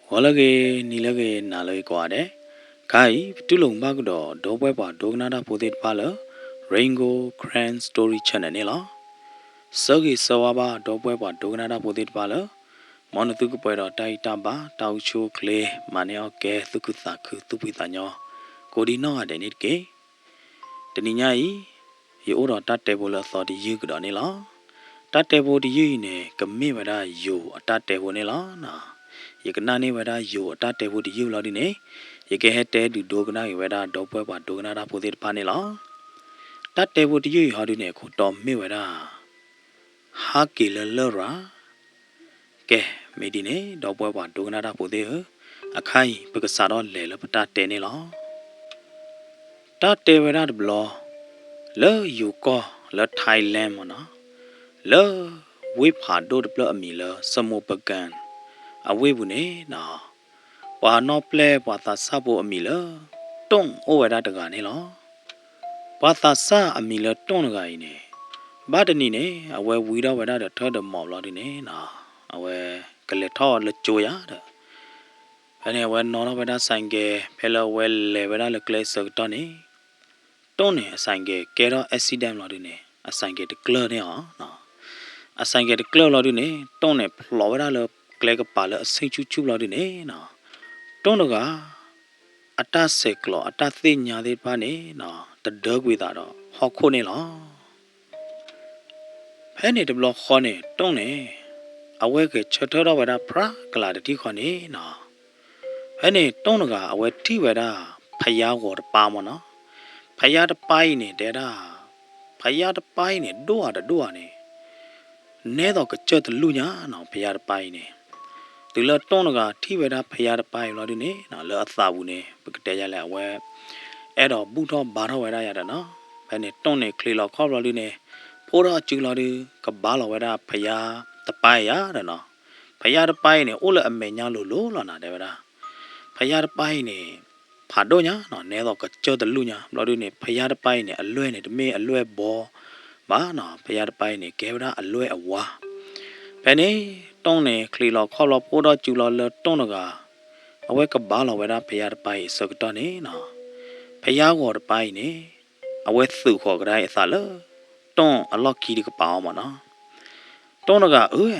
ဂီၤလၢအဂ့ၤ, နံၤလၢအဂ့ၤ, နၤလၢအဂ့ၤကိးဂၤဒဲး, ခဲအံၤ ပတူၢ်လိာ်မုာ်ဘၣ်ကဒီး ဒီပုၢ်ဝဲၢ်ပှၤဒိကနၣ်တၢ်ဖိသ့ၣ်တဖၣ်လၢ Rain Gold Karen Story Channel န့ၣ်လီၤ. ဆၢဂ့ၤဆၢဝါဘၣ် ဒီပုၢ်ဝဲၢ်ပှၤဒိကနၣ်တၢ်ဖိသ့ၣ်တဖၣ်လၢ မ်နသုကပှဲၤဒီးတၢ်ဂံၢ်တၢ်ဘါ တၢ်အိၣ်ဆူၣ်အိၣ်ချ့ မၤန့ၢ်အီၣ်ကဲ သူၣ်ခုသးခု သူၣ်ဖှံသးညီ ကိးဒံနီၢ်ဂၤဒဲးန့ၣ်တက့ၢ်. တနံၤညါအံၤ ယအိၣ်ဒီးတၢ်တဲဖိလၢအသီတယုၢ်ကဒီးန့ၣ်လီၤ. တၢ်တဲဖိတယုၢ်အံၤန့ၣ် ကမ့ၢ်ဝဲဒၣ်ယိၤအတၢ်တဲဖိန့ၣ်လီၤ. ယကနၣ်န့ၢ်ဝဲဒၣ်ယိၤအတၢ်တဲဖိတယုၢ်လီၤဒုန့ၣ် ယကဟဲတဲဒုးဒိကနၣ်က့ၤဝဲဒၣ် ဒီပုၢ်ဝဲၢ်ပှၤဒိကနၣ်တၢ်ဖိသ့ၣ်တဖၣ်န့ၣ်လီၤ. တၢ်တဲဖိတယုၢ်အံၤဟီဒုန့ၣ် အခိၣ်တီမ့ၢ်ဝဲဒၣ် ဟးက့ၤလၢလရာ် ကဲ, မ့ၢ်ဒ်န့ၣ် ဒီပုၢ်ဝဲၢ်ပှၤဒိကနၣ်တၢ်ဖိသ့ၣ်ဧၢ, အခါအံၤ ပကစးထီၣ်လဲၤလၢပတၢ်တဲန့ၣ်လီၤ. တၢ်တဲဝဲဒၣ်တဘျီ လၢယိၤကီၢ်လၢ Thailand မ့ၢ်နီၤ, လၢဝ့ၢ်ဖးဒိၣ်တဖျၢၣ်အမံၤလၢ Semopagan အဝ့ၢ်ပူၤန့ၣ်နီၤ, ပှၤနီၣ်ပျဲၢ်ပှၤသးစၢ်ဖိအမံၤလၢ တိၣ်အိၣ်ဝဲဒၣ်တဂၤန့ၣ်လီၤ. ပှၤသးစၢ်အမံၤလၢတိၣ်တဂၤအံၤန့ၣ် ဘၣ်တနံၤန့ၣ် အဝဲဝံထီၣ်ဝဲဒၣ်ဒီးထၢၣ်ဒီးမီၤဘျီဒုန့ၣ်နီၤ, အဝဲကလဲၤထီၣ်လၢကၠိယါဒီး ဖဲန့ၣ် အဝဲနီၣ်ထီၣ်ဝဲဒၣ် ဆိုင်ကယ်, ဖဲလၢအဝဲလဲၤဝဲဒၣ်လၢကျဲအဆၢကတီၢ်န့ၣ် တိၣ်န့ၣ်အ ဆိုင်ကယ် ကဲထီၣ် accident ဘျီဒုန့ၣ် အ ဆိုင်ကယ် တကျၢၢ်န့ၢ်အီၤ. အ ဆိုင်ကယ် တကျၢၢ်ဘျီဒုန့ၣ် တိၣ်န့ၣ်ဖျိးဝဲဒၣ်လၢကျဲကပၤလၢအဆ့ၣ်ဆူၣ်ဆူၣ်ဘျီဒုန့ၣ်နီၤ, တိၣ်တဂၤ အတၢ်ဆဲးကျိးအတၢ်သ့ၣ်ညါသ့ၣ်တဖၣ်န့ၣ်နီၤ တဒၢကွံာ်သးဒီးဟီၣ်ခိၣ်န့ၣ်လီၤ. ဖဲန့ၣ်တဘျီဃီန့ၣ် တိၣ်န့ၣ် အဝဲဂဲၤဆၢထၢၣ်ထီၣ်ဝဲဒၣ်ဖြးကလၤတထံၣ်ဃီန့ၣ်နီၤ, ဖဲန့ၣ်တိၣ်တဂၤ အဝဲထံၣ်ဝဲဒၣ် ဖယါဂီၤတပၢ်မ့ၢ်နီၤ, ဖယါတပၢ်အံၤန့ၣ် တဲဒၣ် ဖယါတပၢ်အံၤန့ၣ် ဒိၣ်ဧါတဒိၣ်ဧါန့ၣ် နဲသိးကစၢၢ်တလူၢ်ညါနီၤ ဖယါတပၢ်အံၤန့ၣ်. တုၤလၢတိၣ်တဂၤထံၣ်ဝဲဒၣ်ဖယါတပၢ်အံၤဘျီဒုန့ၣ်နီၤ လၢအသးပူၤန့ၣ် ပကတဲယၤလဲၣ် အဝဲ အဲၣ်ဒိးဘူၣ်ထီၣ်ဘါထီၣ်ဝဲဒၣ်ယၤဒီးနီၤ, ဖဲန့ၣ်တိၣ်န့ၣ်ချံးလီၤခီၣ်ဘျီဒုန့ၣ် ဖိထီၣ်အစုလီၤဒု ကဘါလီၤဝဲဒၣ်ဖယါတပၢ်အံၤယၤဒီးနီၤ, ဖယါတပၢ်အံၤန့ၣ် အိၣ်လၢအမဲာ်ညါလိၤလိၤလီၤနီၤ တဲဝဲဒၣ် ဖယါတပၢ်အံၤန့ၣ် ဖးဒိၣ်ညါနီၤ နဲသိးကစၢၢ်တလူၢ်ညါဘျီဒုန့ၣ် ဖယါတပၢ်အံၤန့ၣ် အလွဲၢ်န့ၣ် တမ့ၢ်အလွဲၢ်ဘီဘၣ်နီၤ, ဖယါတပၢ်အံၤန့ၣ် ကဲဝဲဒၣ်အလွဲၢ်အဝါ. ဖဲန့ၣ် တိၣ်န့ၣ် ချံးလီၤခီၣ်ဘျီဖိထီၣ်စုလီၤလၢတိၣ်တဂၤ အဝဲကဘါလီၤဝဲဒၣ်ဖယါတပၢ်အံၤအဆၢကတီၢ်န့ၣ်နီၤ, ဖယါဂီၤတပၢ်အံၤန့ၣ် အဝဲသုးဃီၤကဒါအသးလၢ တိၣ်အလီၢ်ခံတကပၤအီၤမ့ၢ်နီၤ. တိၣ်တဂၤအၢ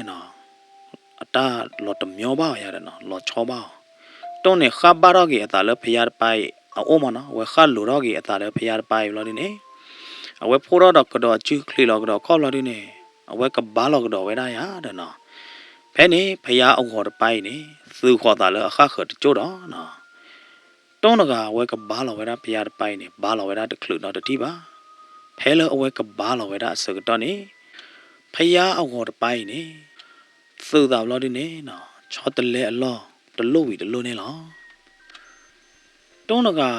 နီၤ အတၢ်လီၤတမျီဘၣ်အီၤယၤဒီးနီၤ လီၤဆီဘၣ်အီၤ, တိၣ်န့ၣ်ဃၣ်ဘၣ်ထီၣ်က့ၤအသးလၢဖယါတပၢ်အံၤအအိၣ်မ့ၢ်နီၤ, အဝဲဃၣ်လိၤထီၣ်က့ၤအသးလၢဖယါတပၢ်အံၤဘျီဒုန့ၣ် အဝဲဖိထီၣ်ဒီးကဒီးအစုချံးလီၤကဒီးခီၣ်ဘျီဒုန့ၣ် အဝဲကဘါလီၤကဒီးဝဲဒၣ်ယၤဒီးနီၤ. ဖဲန့ၣ် ဖယါအဂီၤတပၢ်အံၤန့ၣ် သုးဃီၤသးလၢအဃၣ်ဃၢၤတကၠိၢ်ဒီးနီၤ တိၣ်တဂၤအဝဲကဘါလီၤဝဲဒၣ်ဖယါတပၢ်အံၤန့ၣ် ဘါလီၤဝဲဒၣ်တချုးနီတထံၣ်ဘၣ်. ဖဲလၢအဝဲကဘါလီၤဝဲဒၣ်အဆၢကတီၢ်န့ၣ် ဖယါအဂီၤတပၢ်အံၤန့ၣ် သုးသးဘျီဒုန့ၣ်နီၤ ဆီတလဲအလီၢ်တလိၣ်ဝံၤတလိၣ်န့ၣ်လီၤ. တိၣ်တဂၤ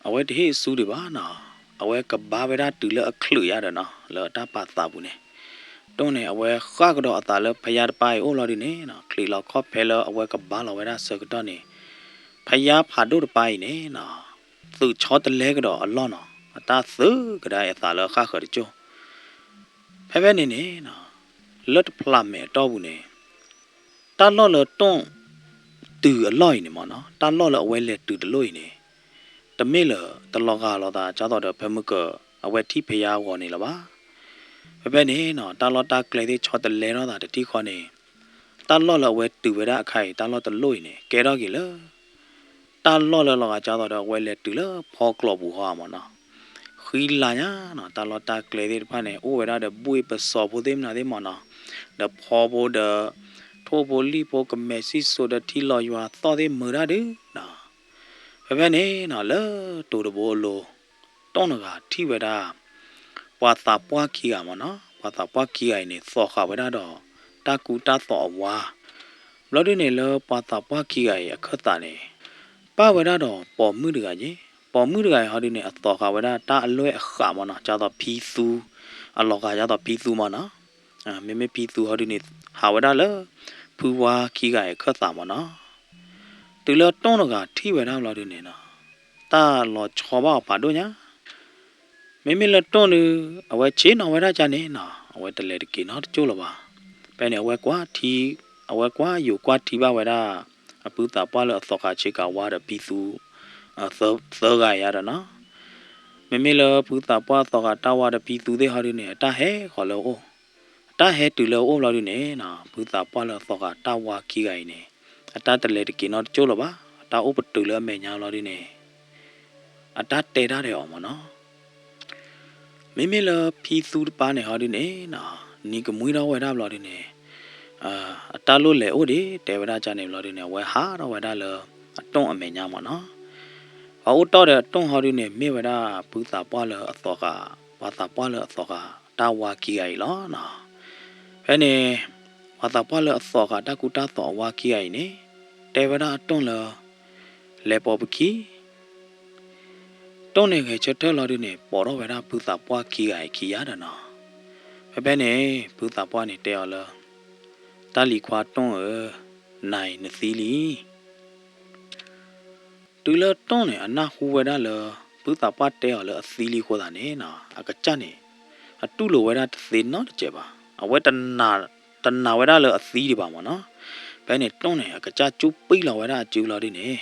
အဝဲတဟ့ၣ်အစုဒံးဘၣ်နီၤ, အဝဲကဘါဝဲဒၣ်တုၤလၢအချုးယါဒီးနီၤ လၢအတၢ်ပာ်သးပူၤန့ၣ်, တိၣ်န့ၣ် အဝဲဃၣ်ကဒီးအသးလၢဖယါတပၢ်အံၤအိၣ်လီၤဒုန့ၣ်နီၤ ချံးလီၤခီၣ်ဖဲလၢအဝဲကဘါလီၤဝဲဒၣ်အဆၢကတီၢ်န့ၣ်, ဖယါဖးဒိၣ်တပၢ်အံၤန့ၣ်နီၤ သုးဆီတလဲကဒီးအလီၢ်နီၤ အတၢ်သုးကဒါအသးလၢအဃၣ်ဃၢၤတကၠိၢ် ဖဲဖဲန့ၣ်န့ၣ်နီၤ လၢတဖျးမဲာ်အတီၢ်ပူၤန့ၣ် တၢ်လီၢ်လၢတိၣ်တုၤအလီၢ်အံၤန့ၣ်မ့ၢ်နီၤ တၢ်လီၢ်လၢအဝဲလဲၤတုၤတလိၣ်အံၤန့ၣ် တမ့ၢ်လၢတလီၤဂာ်လိာ်သး ဒ်သိးဒီးဖဲမုၢ်က အဝဲထံၣ်ဖယါအဂီၤန့ၣ်လၢၤဘၣ်. ဖဲဖဲန့ၣ်နီၤ တၢ်လီၢ်တၢ်ကျဲသ့ၣ်ဆီတလဲထီၣ်သးတထံၣ်ဃီန့ၣ် တၢ်လီၢ်လၢအဝဲတုၤဝဲဒၣ်အခါအံၤ တၢ်လီၢ်တလိၣ်အံၤန့ၣ် ကဲထီၣ်က့ၤလၢ တၢ်လီၢ်လၢလီၤဂာ်ဒ်သိးဒီးအဝဲလဲၤတုၤလၢဖီကျိးပူၤဟီဧါမ့ၢ်နီၤ. ဃံလၤညါနီၤ တၢ်လီၢ်တၢ်ကျဲသ့ၣ်တဖၣ်န့ၣ် အိၣ်ဝဲဒၣ်ဒီးဘှ့ၣ်ပစီၤဖိသ့ၣ်မနုၤသ့ၣ်မ့ၢ်နီၤ, ဒီးဖီဖိဒီး ထိၣ်ဖိလံၣ်ဖိ ကမဲာ်စံၣ်စိၤဒီးထံလီၤယွၤသီၣ်သ့ၣ်မုာ်တၢ်ဒုးနီၤ. ဖဲဖဲန့ၣ်နီၤ လၢတိၤတဘိအလိၤ တိၢ်နဂၤထံၣ်ဝဲဒၣ် ပှၤသးပှၢ်ခံဂၤမ့ၢ်နီၤ, ပှၤသးပှၢ်ခံဂၤအံၤန့ၣ် သိးဃာ်ဝဲဒၣ်ဒီး တၢ်ကူတၢ်သိးအဝါ, ဘျီဒုန့ၣ် လၢပှၤသးပှၢ်ခံဂၤအံၤအခၢၣ်သးန့ၣ် ပၣ်ဝဲဒၣ်ဒီးပိာ်မုၣ်တဂၤယ့ၣ်, ပိာ်မုၣ်တဂၤအံၤဟီဒုန့ၣ် အသိးဃာ်ဝဲဒၣ်တၢ်အလွဲၢ်အဃးမ့ၢ်နီၤ, ဒ်သိးဖံသူ, အလီၤဂာ်ဒ်သိးဖံသူမ့ၢ်နီၤ, မ့မ့ၢ်ဖံသူဟီဒုန့ၣ် ဟးဝဲဒၣ်လၢ ဖုဝါခံဂၤအံၤအခၢၣ်သးမ့ၢ်နီၤ. တုၤလၢတိၢ်တဂၤထံၣ်ဝဲဒၣ်ဘျီဒုန့ၣ်နီၤ, တၢ်လီၤဆီဘၣ်အီၤဖးဒိၣ်ညါ, မ့မ့ၢ်လၢတိၢ်ဒု အဝဲဆ့ၣ်နီၤဝဲဒၣ်ကန့ၣ်နီၤ, အဝဲတလဲၤတက့ၤနီတကၠိၢ်လၢၤဘၣ်. ဖဲန့ၣ် အဝဲကွၢ်ထံ, အဝဲကွၢ်ယိၤကွၢ်ထံဘၣ်ဝဲဒၣ် အဖုသးပှၢ်လၢအသီၣ်ဃာ်ဆ့ကၤဝါဒီးဖံသူ သၢဂၤယါဒီးနီၤ. မ့မ့ၢ်လၢဖုသးပှၢ်သီၣ်ဃာ်တၢ်ဝါဒီးဖံသူသ့ၣ်ဟီဒုန့ၣ် အတၢ်ဟဲဃီၤလၢအအိၣ်, အတၢ်ဟဲတုၤလၢအအိၣ်ဘျီဒုန့ၣ်နီၤ, ဖုသးပှၢ်လၢအသီၣ်ဃာ်တၢ်ဝါခံဂၤအံၤန့ၣ် အတၢ်တလဲၤတက့ၤနီတကၠိၢ်လၢၤဘၣ်, အတၢ်အိၣ်ပတုာ်လၢအမဲာ်ညါလီၤဒုန့ၣ် အတၢ်တဲတၢ်ဒီးအီၤမ့ၢ်နီၤ. မ့မ့ၢ်လၢဖံသူတပၤန့ၣ်ဟီဒုန့ၣ်နီၤ, နံၤကမှံထီၣ်ဝဲဒၣ်ဘျီဒုန့ၣ် အတၢ်လိၣ်လဲၤအိၣ်ဒံး တဲဝဲဒၣ်ကန့ၣ်ဘျီဒုန့ၣ် အဝဲဟးထီၣ်ဝဲဒၣ်လၢအတိၢ်အမဲာ်ညါမ့ၢ်နီၤ. ပှၤအိၣ်တီၢ်ဒီးအတိၢ်ဟီဒုန့ၣ် မ့ၢ်ဝဲဒၣ်ဖုသးပှၢ်လၢအသီၣ်ဃာ်, ပှၤသးပှၢ်လၢအသီၣ်ဃာ်တၢ်ဝါခံဂၤအံၤလီၤနီၤ. ဖဲန့ၣ် ပှၤသးပှၢ်လၢအသီၣ်ဃာ်တၢ်ကူတၢ်သိးအဝါခံဂၤအံၤန့ၣ် တဲဝဲဒၣ်အတိၢ်လၢ လဲၤပိာ်ပခံ တိၢ်န့ၣ်ဂဲၤဆၢထၢၣ်လီၤဒုန့ၣ် ပိာ်ထီၣ်ဝဲဒၣ်ဖုသးပှၢ်ခံဂၤအံၤခံယါဒီးနီၤ. ဖဲဖဲန့ၣ် ဖုသးပှၢ်န့ၣ်တဲအီၤလၢ တၢ်လံၤခွါတိၢ်ဧၢ, နၤအံၤနသံလံ. တုၤလၢတိၢ်န့ၣ် အနၢ်ဟူဝဲဒၣ်လၢ ဖုသးပှၢ်တဲအီၤလၢအသံလံအဃိသတးန့ၣ်နီၤ, အကစၢ်န့ၣ် အတူၢ်လိာ်ဝဲဒၣ်တသ့နီတစဲးဘၣ်. အဝဲတနာ်ဝဲဒၣ်လၢအသံဒံးဘၣ်မ့ၢ်နီၤ. ဖဲန့ၣ်တိၢ်န့ၣ် အကစၢ်ကၠိပံၢ်လီၤဝဲဒၣ်အစုလီၤဒုန့ၣ်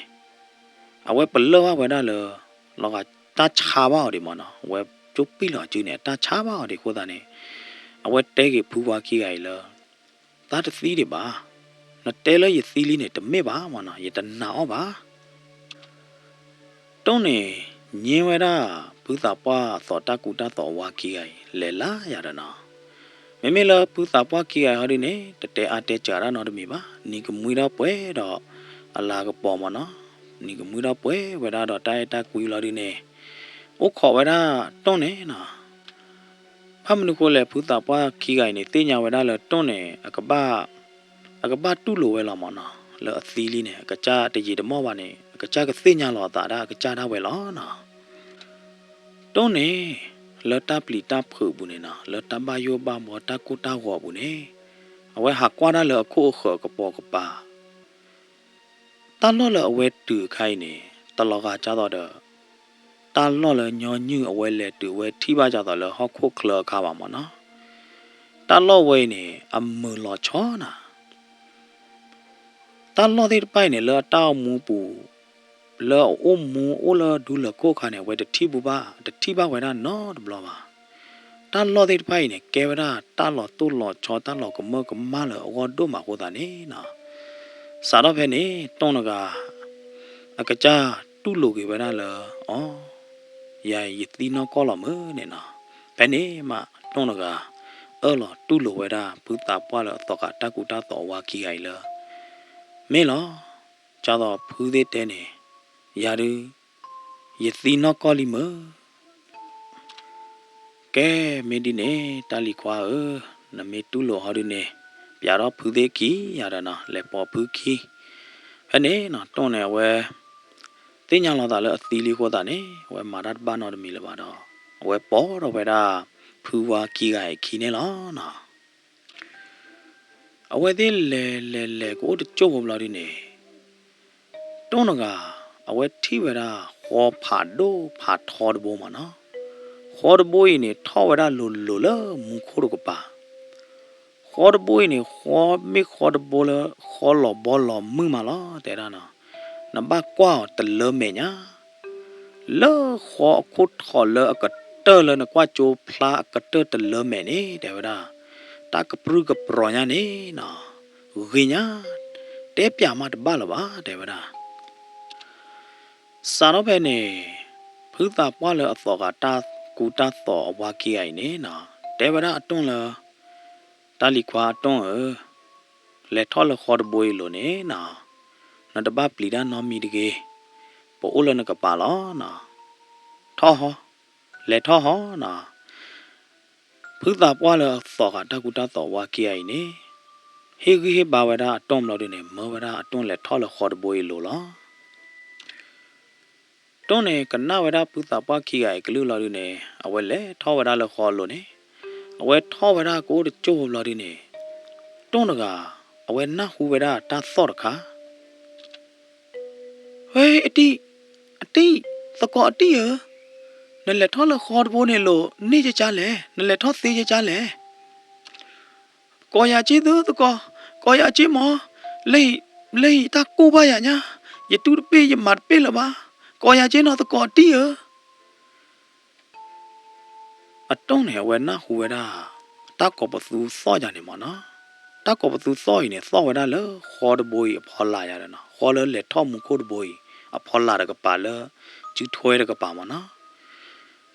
အဝဲပလၢၢ်ဘၣ်ဝဲဒၣ်လၢ လီၤဂာ်တၢ်ဆါဘၣ်အီၤဒံးမ့ၢ်နီၤ. အဝဲကၠိပံၢ်လီၤအစုန့ၣ် အတၢ်ဆါဘၣ်အီၤဒံးအဃိသတးန့ၣ် အဝဲတဲက့ၤဖုဝါခံဂၤအံၤလၢ သးတသံဒံးဘၣ်, နတဲလၢယသံလံန့ၣ် တမ့ၢ်ဘၣ်မ့ၢ်နီၤ, ယတနာ်အီၤဘၣ်. တိၢ်န့ၣ် ငြင်းဝဲဒၣ် ဖုသးပှၢ်အသီၣ်တၢ်ကူတၢ်သိးအဝါခံဂၤအံၤ လဲၤလၢယၤဒီးနီၤ. မ့မ့ၢ်လၢဖုသးပှၢ်ခံဂၤအံၤဟီဒုန့ၣ် တတဲအါတဲစှၤတၢ်နီတမံၤဘၣ်. နံၤကမှံထီၣ်ပှဲၤဒီးအလၤကပီၤမ့ၢ်နီၤ, နံၤကမှံထီၣ်ပှဲၤဝဲဒၣ်ဒီးတၢ်အဲၣ်တၢ်ကွံလီၤဒုန့ၣ် အိၣ်ခိးဝဲဒၣ်တိၢ်န့ၣ်နီၤ. ဘၣ်မနုၤဃိလဲၣ် ဖုသးပှၢ်ခံဂၤအံၤန့ၣ် သ့ၣ်ညါဝဲဒၣ်လၢတိၢ်န့ၣ် အကဘၣ် အကဘၣ်တူၢ်လိာ်ဝဲလီၤမ့ၢ်နီၤ, လၢအသံလံန့ၣ် အကစၢ်တယံာ်တမီၢ်ဘၣ်န့ၣ် အကစၢ်ကသ့ၣ်ညါလီၤအသးဒၣ်အကစၢ်ဒၣ်ဝဲလီၤနီၤ. တိၢ်န့ၣ် လၢတၢ်ပျံၤတၢ်ဖုးအပူၤန့ၣ်နီၤ, လၢတၢ်ဘၣ်ယိၣ်ဘၣ်ဘီတၢ်ကိၢ်တၢ်ဂီၤအပူၤန့ၣ် အဝဲဟးကွၢ်တၢ်လၢအခိၣ်အဃၢၤကပိာ်ကပၤ တၢ်လီၢ်လၢအဝဲတုၤအခါအံၤန့ၣ် တလီၤဂာ်ဒ်သိးဒီး တၢ်လီၢ်လၢညီနုၢ်အဝဲလဲၤတုၤဝဲထံၣ်ဘၣ်ဒ်သိးလၢဟီၣ်ခိၣ်ချၢအခါဘၣ်မ့ၢ်နီၤ. တၢ်လီၢ်ဝဲအံၤန့ၣ် အမုာ်လီၤဆီနၤ တၢ်လီၢ်သ့ၣ်တဖၣ်အံၤန့ၣ် လၢအတၢ်အိၣ်မူပူၤ လၢအအိၣ်မူအိၣ်လၢဒူလၢၢ်ခိၣ်အခါန့ၣ် အဝဲတထံၣ်ဘၣ် တထံၣ်ဘၣ်ဝဲဒၣ်နီတဘျီဘၣ်. တၢ်လီၢ်သ့ၣ်တဖၣ်အံၤန့ၣ် ကဲဝဲဒၣ်တၢ်လီၤတိၢ်လီၤဆီ တၢ်လီၤကမၢကမၣ်လၢအဂီၢ်ဒိၣ်မးအဃိသတးန့ၣ်နီၤ, စးထီၣ်ဖဲန့ၣ် တိၢ်တဂၤ အကစၢ်တူၢ်လိာ်က့ၤဝဲဒၣ်လၢ အီ ယၤအံၤယသံနီၢ်ကီၢ်လီၤမုၢ်န့ၣ်နီၤ. ဖဲန့ၣ်မး တိၢ်တဂၤ အၢၣ်လီၤတူၢ်လိာ်ဝဲဒၣ် ဖုသးပှၢ်လၢအသီၣ်ဃာ်တၢ်ကူတၢ်သိးအဝါခံဂၤအံၤလၢ မ့ၢ်လီၤ ဒ်သိးဖုသ့ၣ်တဲန့ၣ် ယၤဒုး ယသံနီၢ်ကီၢ်လံမုၢ်. ကဲ မ့ၢ်ဒ်န့ၣ် တၢ်လံၤခွါဧၢ, နမ့ၢ်တူၢ်လိာ်ဟီဒုန့ၣ် ပျးထီၣ်ဖုသ့ၣ်ခံ ယၤဒီးနီၤ လဲၤပိာ်ဖုခံ. ဖဲန့ၣ်နီၤ တိၢ်န့ၣ်အဝဲ သ့ၣ်ညါလီၤသးလၢအသံလံအဃိသတးန့ၣ် အဝဲမၤတၢ်တဘၣ်နီတမံၤလၢၤဘၣ်ဒီး အဝဲပိာ်ထီၣ်ဝဲဒၣ် ဖုဝါခံဂၤအံၤခံန့ၣ်လီၤနီၤ. အဝဲသ့ၣ်လဲၤလဲၤလဲၤကအိၣ်တကၠိၢ်ဖိဘျီဒုန့ၣ် တိၢ်တဂၤ အဝဲထံၣ်ဝဲဒၣ် ဃီဖးဒိၣ်ဖးထီတဘိမ့ၢ်နီၤ. ဃီတဘိအံၤန့ၣ် ထီၣ်ဝဲဒၣ်လိၤလိၤလၢမူခိၣ်တကပၤ. ဃီတဘိအံၤန့ၣ် ဃီမ့ၢ်ဃီတဘိလၢ ဃီလီၤဘီလီၤမုၢ်မးလီၤ တဲဒၣ်နီၤ. နဘၣ်ကွၢ်အီၤတလၢမဲာ်ညါ လၢဃီအခိၣ်ထီၣ်လၢအကတၢၢ်လၢနကွၢ်ကၠိဖျါအကတၢၢ်တလၢမဲာ်န့ၣ် တဲဝဲဒၣ် တၢ်ကပြုၢ်ကပြီၤညါန့ၣ်နီၤ ဂ့ၤညါ တဲပျးမးတဘၣ်လၢၤဘၣ် တဲဝဲဒၣ်. စးထီၣ်ဖဲန့ၣ် ဖုသးပှၢ်လၢအသီၣ်ဃာ်တၢ်ကူတၢ်သိးအဝါခံဂၤအံၤန့ၣ်နီၤ တဲဝဲဒၣ်အတိၢ်လၢ တၢ်လံၤခွါအတိၢ်ဧၢ, လဲၤထီၣ်လၢဃီတဘိအံၤအလိၤန့ၣ်နီၤ, နတဘၣ်ပျံၤတၢ်နီတမံၤတဂ့ၤ, ပအိၣ်လၢနကပၤလီၤနီၤ, ထီၣ်ဟီ, လဲၤထီၣ်ဟီနီၤ. ဖုသးပှၢ်လၢအသီၣ်ဃာ်တၢ်ကူတၢ်သိးဝါခံဂၤအံၤန့ၣ် ဟ့ၣ်ဂံၢ်ဟ့ၣ်ဘါဝဲဒၣ်အတိၢ်ဘျီဒုန့ၣ် မၢဝဲဒၣ်အတိၢ်လဲၤထီၣ်လၢဃီတဘိအံၤအလိၤလီၤ. တိၢ်န့ၣ်ကနၣ်ဝဲဒၣ်ဖုသးပှၢ်ခံဂၤအံၤကလုၢ်လီၤဒုန့ၣ် အဝဲလဲၤထီၣ်ဝဲဒၣ်လၢဃီအလိၤန့ၣ်, အဝဲထီၣ်ဝဲဒၣ်ကအိၣ်တကၠိၢ်ဖိဘျီဒုန့ၣ်, တိၢ်တဂၤ အဝဲနၢ်ဟူဝဲဒၣ်တၢ်သီၣ်တခါ ဝဲအတံၢ်, အတံၢ်, သကိးအတံၢ်ဧၢ, နလဲၤထီၣ်လၢဃီတဘိန့ၣ်လိၤန့ၢ်ကကါလဲၣ်, နလဲၤထီၣ်သ့ကကါလဲၣ်. ကိးယၤက့သုသကိး, ကိးယၤက့မး, လၢ ဘျဲၣ်အံၤ တၢ်ကိၢ်ဘၣ်ယၤညါ, ယတူၢ်တပ့ၢ် ယမၤတပ့ၢ်လၢၤဘၣ်, ကိးယၤက့နီၤ သကိးတံၢ်ဧၢ. အတိၢ်န့ၣ် အဝဲနၢ်ဟူဝဲဒၣ် တၢ်ကိးပသူသီၣ်ယၤန့ၣ်မ့ၢ်နီၤ. တၢ်ကိးပသူသီၣ်အံၤန့ၣ် သီၣ်ဝဲဒၣ်လၢဃီတဘိအံၤအဖီလာ်ယၤဒီးနီၤ, ဃီလၢလဲၤထီၣ်မူခိၣ်တဘိအံၤ အဖီလာ်တကပၤလၢ စုထွဲတကပၤမ့ၢ်နီၤ.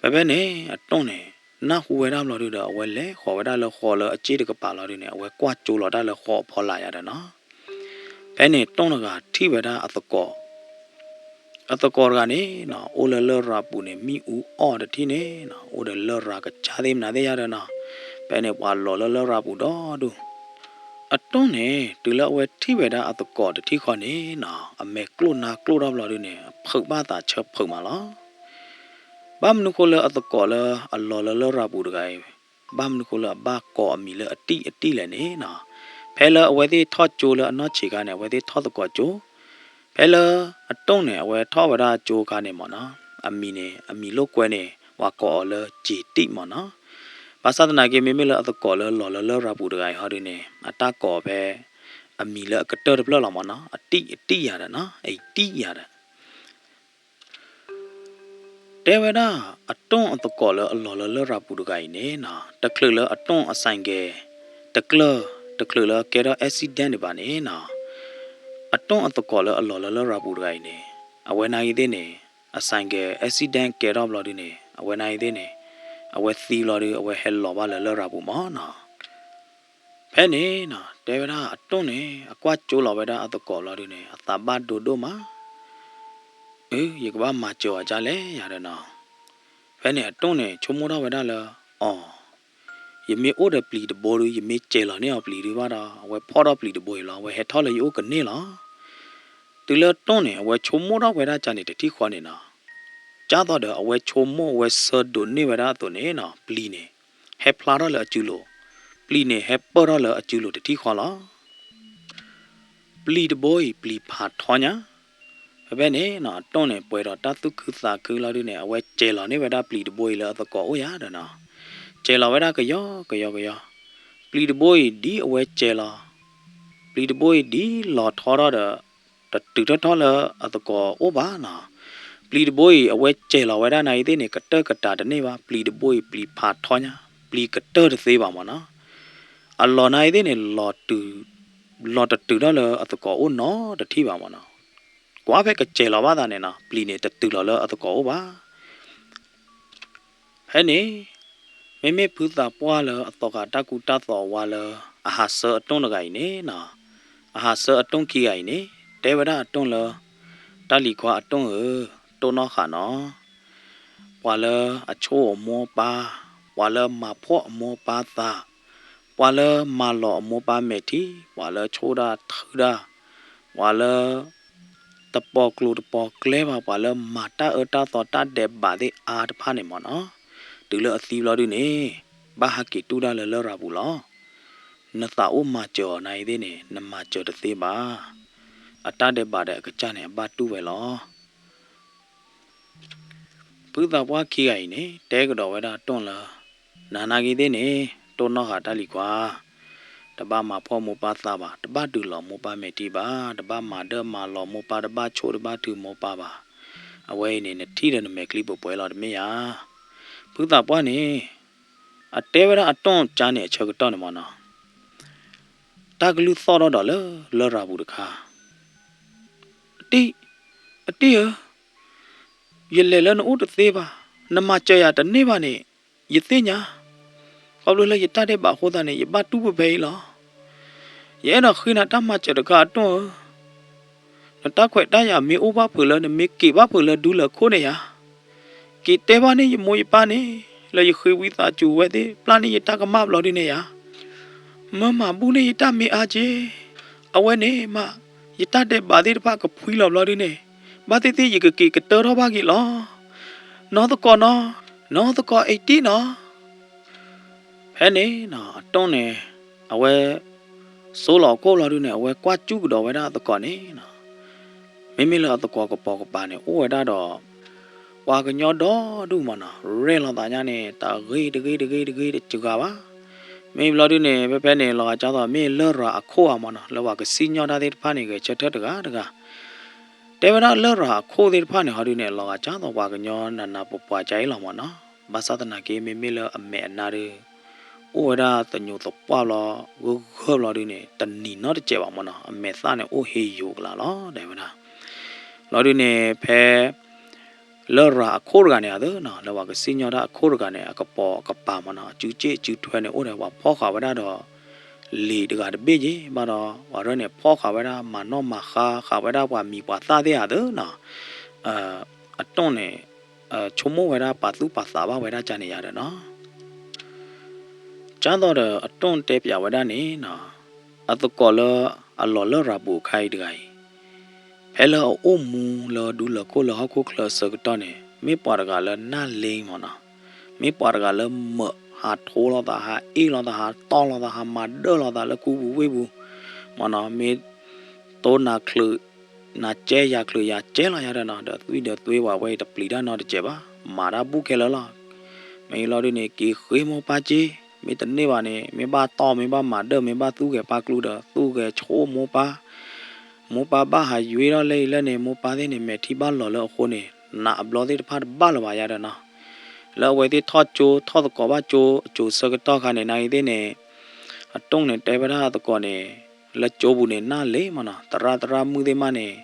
ဖဲဖဲန့ၣ် အတိၢ်န့ၣ် နၢ်ဟူဝဲဒၣ်ဘျီဒုဒီး အဝဲလဲၤဃီၤဝဲဒၣ်လၢဃီလၢအစ့ၣ်တကပၤလီၤဒုန့ၣ် အဝဲကွၢ်ကၠိလီၤတၢ်လၢဃီအဖီလာ်ယၤဒီးနီၤ. ဖဲန့ၣ်တိၢ်တဂၤထံၣ်ဝဲဒၣ်အသကိး, အသကိးတဂၤန့ၣ်နီၤ အိၣ်လၢလရာ်ပူၤန့ၣ် မ့ၣ်အူအီၣ်တထံၣ်န့ၣ်နီၤ အိၣ်ဒီးလရာ်ကစၢ်သ့ၣ်မနုၤသ့ၣ်ယၤဒီးနီၤ. ဖဲန့ၣ်ပှၤလီၤလၢလရာ်ပူၤဒီဒူၣ်. အတိၢ်န့ၣ် တုၤလၢအဝဲထံၣ်ဝဲဒၣ်အသကိးတထံၣ်ဃီန့ၣ်နီၤ အမဲာ်ကျိၣ်နါကျိၣ်ထီၣ်ဘျီဒုန့ၣ် အဖုးဘၣ်သးဆၢဖုးမးလီၤ. ဘၣ်မနုၤဃိလၢအသကိးလၢအလီၤလၢလရာ်ပူၤတဂၤအံၤ ဘၣ်မနုၤဃိလၢအဘၣ်ကိးအမံၤလၢအတံၢ်အတံၢ်လဲၣ်န့ၣ်နီၤ. ဖဲလၢအဝဲသ့ၣ်ထီၣ်ကၠိလၢအနီၢ်ဆံးခါန့ၣ် အဝဲသ့ၣ်ထီၣ်သကိးကၠိ, ဖဲလၢအတိၢ်န့ၣ် အဝဲထီၣ်ဝဲဒၣ်ကၠိခါန့ၣ်မ့ၢ်နီၤ အမံၤန့ၣ် အမံၤလိာ်ကွဲန့ၣ် ပှၤကိးအီၤလၢက့ၤတံၢ်မ့ၢ်နီၤ. ဘၣ်ဆၣ်သနာ်က့ မ့မ့ၢ်လၢအသကိးလၢလီၤလၢလရာ်ပူၤတဂၤအံၤဟီဒုန့ၣ် အတၢ်ကိးဖဲ အမံၤလၢအကတၢၢ်တဖျၢၣ်လီၤမ့ၢ်နီၤ အတံၢ်အတံၢ်ယၤဒီးနီၤ အတံၢ်ယၤဒီး တဲဝဲဒၣ် အတိၢ်အသကိးလၢအလီၤလၢလရာ်ပူၤတဂၤအံၤန့ၣ်နီၤ တချုးလၢအတိၢ်အဆိုင်ကယ် တကျၢၢ် တချုးလၢကဲထီၣ် accident န့ၣ်ဘၣ်န့ၣ်နီၤ အတိၢ်အသကိးလၢအလီၤလၢလရာ်ပူၤတဂၤအံၤန့ၣ် အဝဲနာ်ဂ့ၤသ့ၣ်န့ၣ် အဆိုင်ကယ် accident ကဲထီၣ်ဘျီဒုန့ၣ် အဝဲနာ်ဂ့ၤသ့ၣ်န့ၣ် အဝဲသံဘျီဒု အဝဲဟဲလီၤဘၣ်လၢလရာ်ပူၤမ့ၢ်နီၤ. ဖဲန့ၣ်နီၤ တဲဝဲဒၣ်အတိၢ်န့ၣ် အကွၢ်ကၠိလီၤဝဲဒၣ်အသကိးဘျီဒုန့ၣ် အသးဘၣ်ဒိဒိၣ်မး, အၢ ယကဘၣ်မၤစၢၤအီၤဒ်လဲၣ်ယၤဒီးနီၤ. ဖဲန့ၣ်အတိၢ်န့ၣ် ဆိကမိၣ်ထီၣ်ဝဲဒၣ်လၢ အီၤ ယမ့ၢ်အိၣ်ဒီးပျံၤတဘိဒု ယမ့ၢ်စဲၤလီၤန့ၢ်အီၤပျံၤဒုဘၣ်ဒီး အဝဲဖီၣ်ထီၣ်ပျံၤတဘိအံၤလီၤ အဝဲဟဲထီၣ်လၢယအိၣ်ကန့ၢ်လီၤ. တုၤလၢအတိၢ်န့ၣ် အဝဲဆိကမိၣ်ထီၣ်ဝဲဒၣ်ကန့ၣ်တထံၣ်ဃီန့ၣ်နီၤ ကၢ်သိးဒီးအဝဲဆိကမိၣ်ဝဲဆၢဒိးန့ၢ်ဝဲဒၣ်အသိးန့ၣ်နီၤ ပျံၤန့ၣ် ဟဲဖျါထီၣ်လၢအစုလိၤ, ပျံၤန့ၣ်ဟဲပၢၢ်ထီၣ်လၢအစုလိၤတထံၣ်ဃီလီၤ. ပျံၤတဘိအံၤ ပျံၤဖးထီညါ, ဖဲဖဲန့ၣ်နီၤ အတိၢ်န့ၣ် ပှဲၤဒီးတၢ်သူၣ်ခုသးခုလီၤဒုန့ၣ် အဝဲစဲၤလီၤန့ၢ်ဝဲဒၣ်ပျံၤတဘိအံၤလၢအသကိးအိၣ်ယၤဒီးနီၤ, စဲၤလီၤဝဲဒၣ်ကယီကယီကယီ, ပျံၤတဘိအံၤဒ်အဝဲစဲၤလီၤ ပျံၤတဘိအံၤဒ်လီၤထီထီၣ်ဒီး တတုၤထီၣ်ထီၣ်လၢအသကိးအိၣ်ဘၣ်နီၤ. ပျံၤတဘိအံၤ အဝဲစဲၤလီၤဝဲဒၣ်နာ်ဂ့ၤသ့ၣ်န့ၣ် ကတၢၢ်ကတၢၢ်တန့ၢ်ဘၣ်, ပျံၤတဘိအံၤ ပျံၤဖးထီညါ, ပျံၤကတၢၢ်တသ့ဘၣ်မ့ၢ်နီၤ. အလီၤနာ်ဂ့ၤသ့ၣ်န့ၣ် လီၤတုၤ လီၤတတုၤထီၣ်လၢအသကိးအိၣ်နီတထံၣ်ဘၣ်မ့ၢ်နီၤ. ကွၢ်ဖဲကစဲၤလီၤဘၣ်သးန့ၣ်နီၤ ပျံၤန့ၣ်တတုၤလီၤလၢအသကိးအိၣ်ဘၣ်. ဖဲန့ၣ် မ့မ့ၢ်ဖုသးပှၢ်လၢအသီဃာ်တၢ်ကူတၢ်သိးဝါလၢ အဟးဆၢအတိၢ်တဂၤအံၤန့ၣ်နီၤ, အဟးဆၢအတိၢ်ခံဂၤအံၤန့ၣ် တဲဝဲဒၣ်အတိၢ်လၢ တၢ်လံၤခွါအတိၢ်ဧၢ, တိၢ်နီၣ်ဃာ်နီၤ, ပှၤလၢအဆိၣ်အမိၢ်အပၢ်, ပှၤလၢမၤဖှီၣ်အမိၢ်အပၢ်သး, ပှၤလၢမၤလီၤအမိၢ်အပၢ်မဲာ်ထံ, ပှၤလၢဆိၣ်တၢ်ထုတၢ်, ပှၤလၢ တပီၤကျိၤတပီၤကျဲဘၣ်, ပှၤလၢမၤတၢ်အၢတၢ်သီတၢ်ဒဲးဘးသ့ၣ်အါတဖၣ်န့ၣ်မ့ၢ်နီၤ, တုၤလၢအသံဘျီဒုန့ၣ် ဘၣ်ဟးက့ၤတူၢ်တၢ်လၢလရာ်ပူၤလီၤ. နသးအိၣ်မၤစၢၤအီၤနာ်ဂ့ၤသ့ၣ်န့ၣ် နမၤစၢၤတသ့ဘၣ်. အတၢ်ဒဲးဘးဒီးအကစၢ်န့ၣ် အဘၣ်တူၢ်ဝဲလီၤ. ဖုသးပှၢ်ခံဂၤအံၤန့ၣ် တဲကဒီးဝဲဒၣ်တိၢ်လၢ နၤနာ်ဂ့ၤသ့ၣ်န့ၣ် တိၢ်နီၣ်ဃာ်တၢ်လံၤခွါ, တဘၣ်မၤဖှီၣ်မိၢ်ပၢ်သးဘၣ်, တဘၣ်ဒုးလီၤမိၢ်ပၢ်မဲာ်ထံဘၣ်, တဘၣ်မၤဒၢၣ်မၤလီၤမိၢ်ပၢ်, တဘၣ်ဆိၣ်တဘၣ်ထုမိၢ်ပၢ်ဘၣ်. အဝဲအံၤန့ၣ် နထံၣ်ဒီးနမဲာ်ချံပှဲၤပှဲၤလီၤတမ့ၢ်ဧါ. ဖုသးပှၢ်န့ၣ် အတဲဝဲဒၣ်အတိၢ်ကါန့ၣ်အဆၢကတီၢ်န့ၣ်မ့ၢ်နီၤ တၢ်ကလုၢ်သီၣ်ထီၣ်ဒီးလၢလရာ်ပူၤတခါ, အတံၢ်, အတံၢ်ဧၢ, ယလဲၤလၢနအိၣ်တသ့ဘၣ်, နမၤစၢၤယၤတန့ၢ်ဘၣ်န့ၣ်, ယသ့ၣ်ညါ, ခီဖျိလၢယတၢ်ဒဲးဘးအဃိသတးန့ၣ် ယဘၣ်တူၢ်ပူၤဖဲအံၤလီၤ. ယအဲၣ်ဒိးဃ့နၤတၢ်မၤစၢၤတခါအတိၢ်ဧၢ, နတၢ်ခွဲးတၢ်ယာ်မ့ၢ်အိၣ်ဘၣ်ဖုးလၢ နမ့ၢ်က့ၤဘၣ်ဖုးလၢဒူလၢခိၣ်န့ၣ်ယၤ က့ၤတဲဘၣ်န့ၢ်ယမိၢ်ယပၢ်န့ၣ် လၢယဃ့ဝံသးစူၤဝဲသ့ၣ် ပျၢ်န့ၢ်ယတၢ်ကမၣ်ဘျီဒုန့ၣ်ယၤ, မၢမၤဘူၣ်န့ၢ်ယတၢ်မ့ၢ်အါက့, အဝဲန့ၣ်မး ယတၢ်ဒဲးဘးသ့ၣ်တဖၣ်ကဖှံလီၤဘျီဒုန့ၣ်, ဘၣ်သ့ၣ်သ့ၣ်ယကက့ၤကတၢၢ်ထီၣ်ဘၣ်က့ၤလီၤ. နီၢ်သကိးနီၤ, နီၢ်သကိးအ့တံၢ်နီၤ. ဖဲန့ၣ်နီၤ အတိၢ်န့ၣ် အဝဲ စိလီၤအခိၣ်ဘျီဒုန့ၣ် အဝဲကွၢ်စူၣ်ကဒီးဝဲဒၣ်အသကိးန့ၣ်နီၤ, မ့မ့ၢ်လၢအသကိးကပိာ်ကပၤန့ၣ် အိၣ်ဝဲဒၣ်ဒီး ပှၤကညီဒီဒူၣ်မးနီၤ, ရဲၣ်လိာ်သးညါန့ၣ် တၢ်ဂ့ၢ်တဂ့ၢ်တဂ့ၢ်တဂ့ၢ်တစှၤဘၣ်. မ့ၢ်ဘျီဒုန့ၣ် ဖဲဖဲန့ၣ် လီၤဂာ်ကၢ်သိး မ့ၢ်လရာ်အခိၣ်ဧါမၢ်နီၤ, လၢပှၤကစံၣ်ညီၣ်တၢ်သ့ၣ်တဖၣ်န့ၣ် ဂဲၤဆၢထၢၣ်တဂၤတဂၤ, တဲဝဲဒၣ်လရာ်အခိၣ်သ့ၣ်တဖၣ်န့ၣ် ဟီဒုန့ၣ် လီၤဂာ်ကၢ်သိးပှၤကညီနးနးပှၤပှၤကါအံၤလီၤမၢ်နီၤ, ဘၣ်ဆၣ်သနာ်က့ မ့မ့ၢ်လၢအမဲာ်အနါဒု အိၣ်ဝဲဒၣ်သညိးသပှၢ်ဘျီ ဂၢၢ်ဂၢၢ်ဘျီဒုန့ၣ် တနံၤနီတစဲးဘၣ်မၢ်နီၤ, အမဲာ်သၣ်န့ၣ်အိၣ်ဟ့ယိၤကလးလီၤ တဲဝဲဒၣ်. လီၤဒုန့ၣ် ဖဲ လရာ်အခိၣ်တဂၤန့ၣ် အသနီၤ လၢပှၤကစံၣ်ညီၣ်တၢ်အခိၣ်တဂၤန့ၣ် အကပိာ်ကပၤမၢ်နီၤ, အစုစ့ၣ်စုထွဲန့ၣ် အိၣ်ဒီးပှၤဖီၣ်ဃာ်ဝဲဒၣ်ဒီး လံာ်တဂၤတဘ့ၣ်က့ၤဘၣ်ဒီး ပှၤရၢၢ်န့ၣ် ဖီၣ်ဃာ်ဝဲဒၣ် မၤနီၣ်မၤဃါဃာ်ဝဲဒၣ်ပှၤမံၤပှၤသၣ်သ့ၣ်ဧါသနီၤ, အတိၣ်န့ၣ် ဆိကမိၣ်ဝဲဒၣ်ပာ်သူၣ်ပာ်သးဘၣ်ဝဲဒၣ်ကန့ၣ်ယါဒီးနီၤ ကၢ်သိးဒီးအတိၣ်တဲပၠးဝဲဒၣ်န့ၣ်နီၤ, အသကိးလၢအလီၤလရာ်ပူၤအခါအံၤတဂၤအံၤ, ဖဲလၢအအိၣ်မူလၢဒူလၢၢ်ခိၣ်လၢဟီၣ်ခိၣ်ချၢအဆၢကတီၢ်န့ၣ် မ့ၢ်ပှၤတဂၤလၢနၢ်လ့မၢ်နီၤ, မ့ၢ်ပှၤတဂၤလၢမၢးဟးထိလီၤသး ဟးအ့ၣ်လီၤသး ဟးတီၢ်လီၤသး ဟးမၤဒၢၣ်လီၤသးလၢကူပူၤဝ့ၢ်ပူၤ, မၢ်နီၤ မ့ၢ်တိၢ်နၤချုး နၤကဲယၤချုးယၤကဲလီၤယါဒီးနီၤ, ဒီးသွံၣ်ဒီးသွ့ဝဲ အဝဲအံၤတပျံၤတၢ်နီတစဲးဘၣ်, မၤတၢ်ဘူၣ်ခဲလၢာ်လီၤ. မ့ၢ်လီၤဒုန့ၣ် က့ၤဃ့မိၢ်ပၢ်က့ၤ, မ့ၢ်တန့ၢ်ဘၣ်န့ၣ် မ့ၢ်ဘၣ်တီၢ် မ့ၢ်ဘၣ်မၤဒၢၣ် မ့ၢ်ဘၣ်သူၣ်ဂဲၤပာ်ကျူဒီး သူၣ်ဂဲၤဆိမိၢ်ပၢ်, မိၢ်ပၢ်ဘၣ်ဟးယွ့ထီၣ်လၢအံၤလၢန့ၣ် မိၢ်ပၢ်သ့ၣ်န့ၣ် မဲာ်ထံဘၣ်လီၤလၢအဃိန့ၣ် နးအဘျီသ့ၣ်တဖၣ်တဘၣ်လၢၤဘၣ်ယါဒီးနီၤ, လၢအဝဲသ့ၣ်ထီၣ်ကၠိ ထီၣ်သကိးဘၣ်ကၠိ အစိၤဆၢကတီၢ်ခါန့ၣ် နဂ့ၤသ့ၣ်န့ၣ် အတိၣ်န့ၣ်တဲဝဲဒၣ်အသကိးန့ၣ် လၢကၠိပူၤန့ၣ် နၢ်လ့မၢ်နီၤ, သရၣ်သရၣ်မုၣ်သ့ၣ်မးန့ၣ်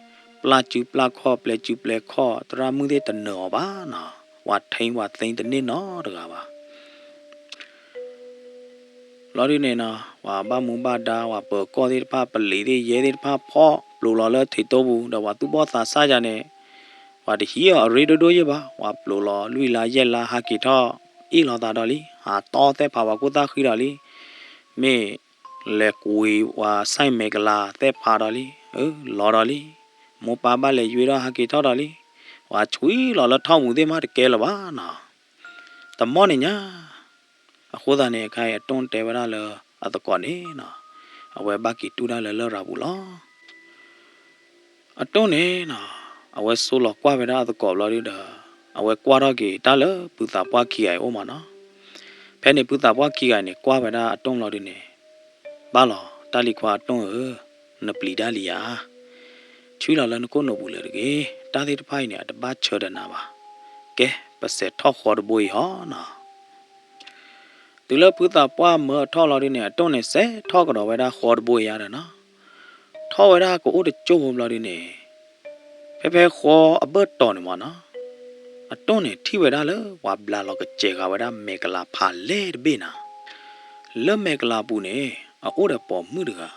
ပျၢ်စုပျၢ်ခီၣ် ပျဲစုပျဲခီၣ် သရၣ်မုၣ်သ့ၣ်တနၢၤအီၤဘၣ်နီၤ, ပှၤထိန်းပှၤသိမ်းတန့ၢ်နီတဂၤဘၣ်. လီၤဒုန့ၣ်နီၤ ပှၤဘၣ်မူဘၣ်ဒါ ပှၤပၢၤကီၢ်သ့ၣ်တဖၣ် ပလံၤသ့ၣ်ယဲသ့ၣ်တဖၣ် ဖီၣ်ပျိးလီၤလၢထံးတိပူၤ ဒီးပှၤသူၣ်ဘီၣ်သးစၢ်ယၤန့ၣ် ပှၤတဟံးအီၤအရ့ဒိၣ်ဒိၣ်ယဲၢ်ဘၣ်, ပှၤပျိးလီၤလွံၢ်လါယဲၢ်လါ ဟးက့ၤထီၣ်အ့ၣ်လိာ်သးဒီးလံ, ဟးတီၢ်သဲၣ်ဖးပှၤခိၣ်သၣ်ဃံဒီးလံ, မ့ၢ်လဲၤကွံာ်ပှၤစဲမဲာ်ကလၤသဲၣ်ဖးဒီးလံ, လီၤဒီးလံ, မိၢ်ပၢ်ဘၣ်လဲၤယွ့ထီၣ်ဟးက့ၤထီၣ်ဒီးလံ, ပှၤဆွံလီၤလၢထီၣ်မူးသ့ၣ်မးတကဲလၢၤဘၣ်နီၤ, တမီၢ်န့ၣ်ညါ အဃိသတးန့ၣ် အခါအံၤအတိၢ်တဲဝဲဒၣ်လၢအသကိးန့ၣ်နီၤ, အဝဲဘၣ်က့ၤတူၢ်တၢ်လၢလရာ်ပူၤလီၤ. အတိၢ်န့ၣ်နီၤ, အဝဲဆိလီၤကွၢ်ဝဲဒၣ်အသကိးဘျီဒုဒီး အဝဲကွၢ်ထီၣ်က့ၤတၢ်လၢဖုသးပှၢ်ခံဂၤအံၤအိၣ်မၢ်နီၤ. ဖဲန့ၣ်ဖုသးပှၢ်ခံဂၤအံၤန့ၣ် ကွၢ်ဝဲဒၣ်အတိၢ်လီၤဒုန့ၣ်, ဘၣ်လီၤ တၢ်လံၤခွါအတိၢ်ဧၢ, နပျံၤတၢ်လံယၤ ဆှံလီၤလၢနကိၣ်နူာ်ပူၤလၢၤတဂ့ၤ, တၢ်သ့ၣ်တဖၣ်အံၤန့ၣ် အတဘၣ်ဆၢဒီးနၤဘၣ်. ကဲ, ပစဲးထီၣ်ဃီတဘိအံၤဟီနီၤ. တုၤလၢဖုသးပှၢ်မၢအထီၣ်လီၤဒုန့ၣ် အတိၢ်န့ၣ်စဲးထီၣ်ကဒီးဝဲဒၣ်ဃီတဘိအံၤယါဒီးနီၤ, ထီၣ်ဝဲဒၣ်ကအိၣ်တကၠိၢ်ဖိဘျီဒုန့ၣ်, ဖဲဖဲဃီအဘၢၣ်တီၤန့ၣ်မၢ်နီၤ, အတိၢ်န့ၣ်ထံၣ်ဝဲဒၣ်လၢပှၤဘျးလီၤကစဲးဃာ်ဝဲဒၣ်မဲာ်ကလၤဖးလဲၢ်တဘ့ၣ်နၤ. လၢမဲာ်ကလၤပူၤန့ၣ် အအိၣ်ဒီးပိာ်မုၣ်တဂၤ,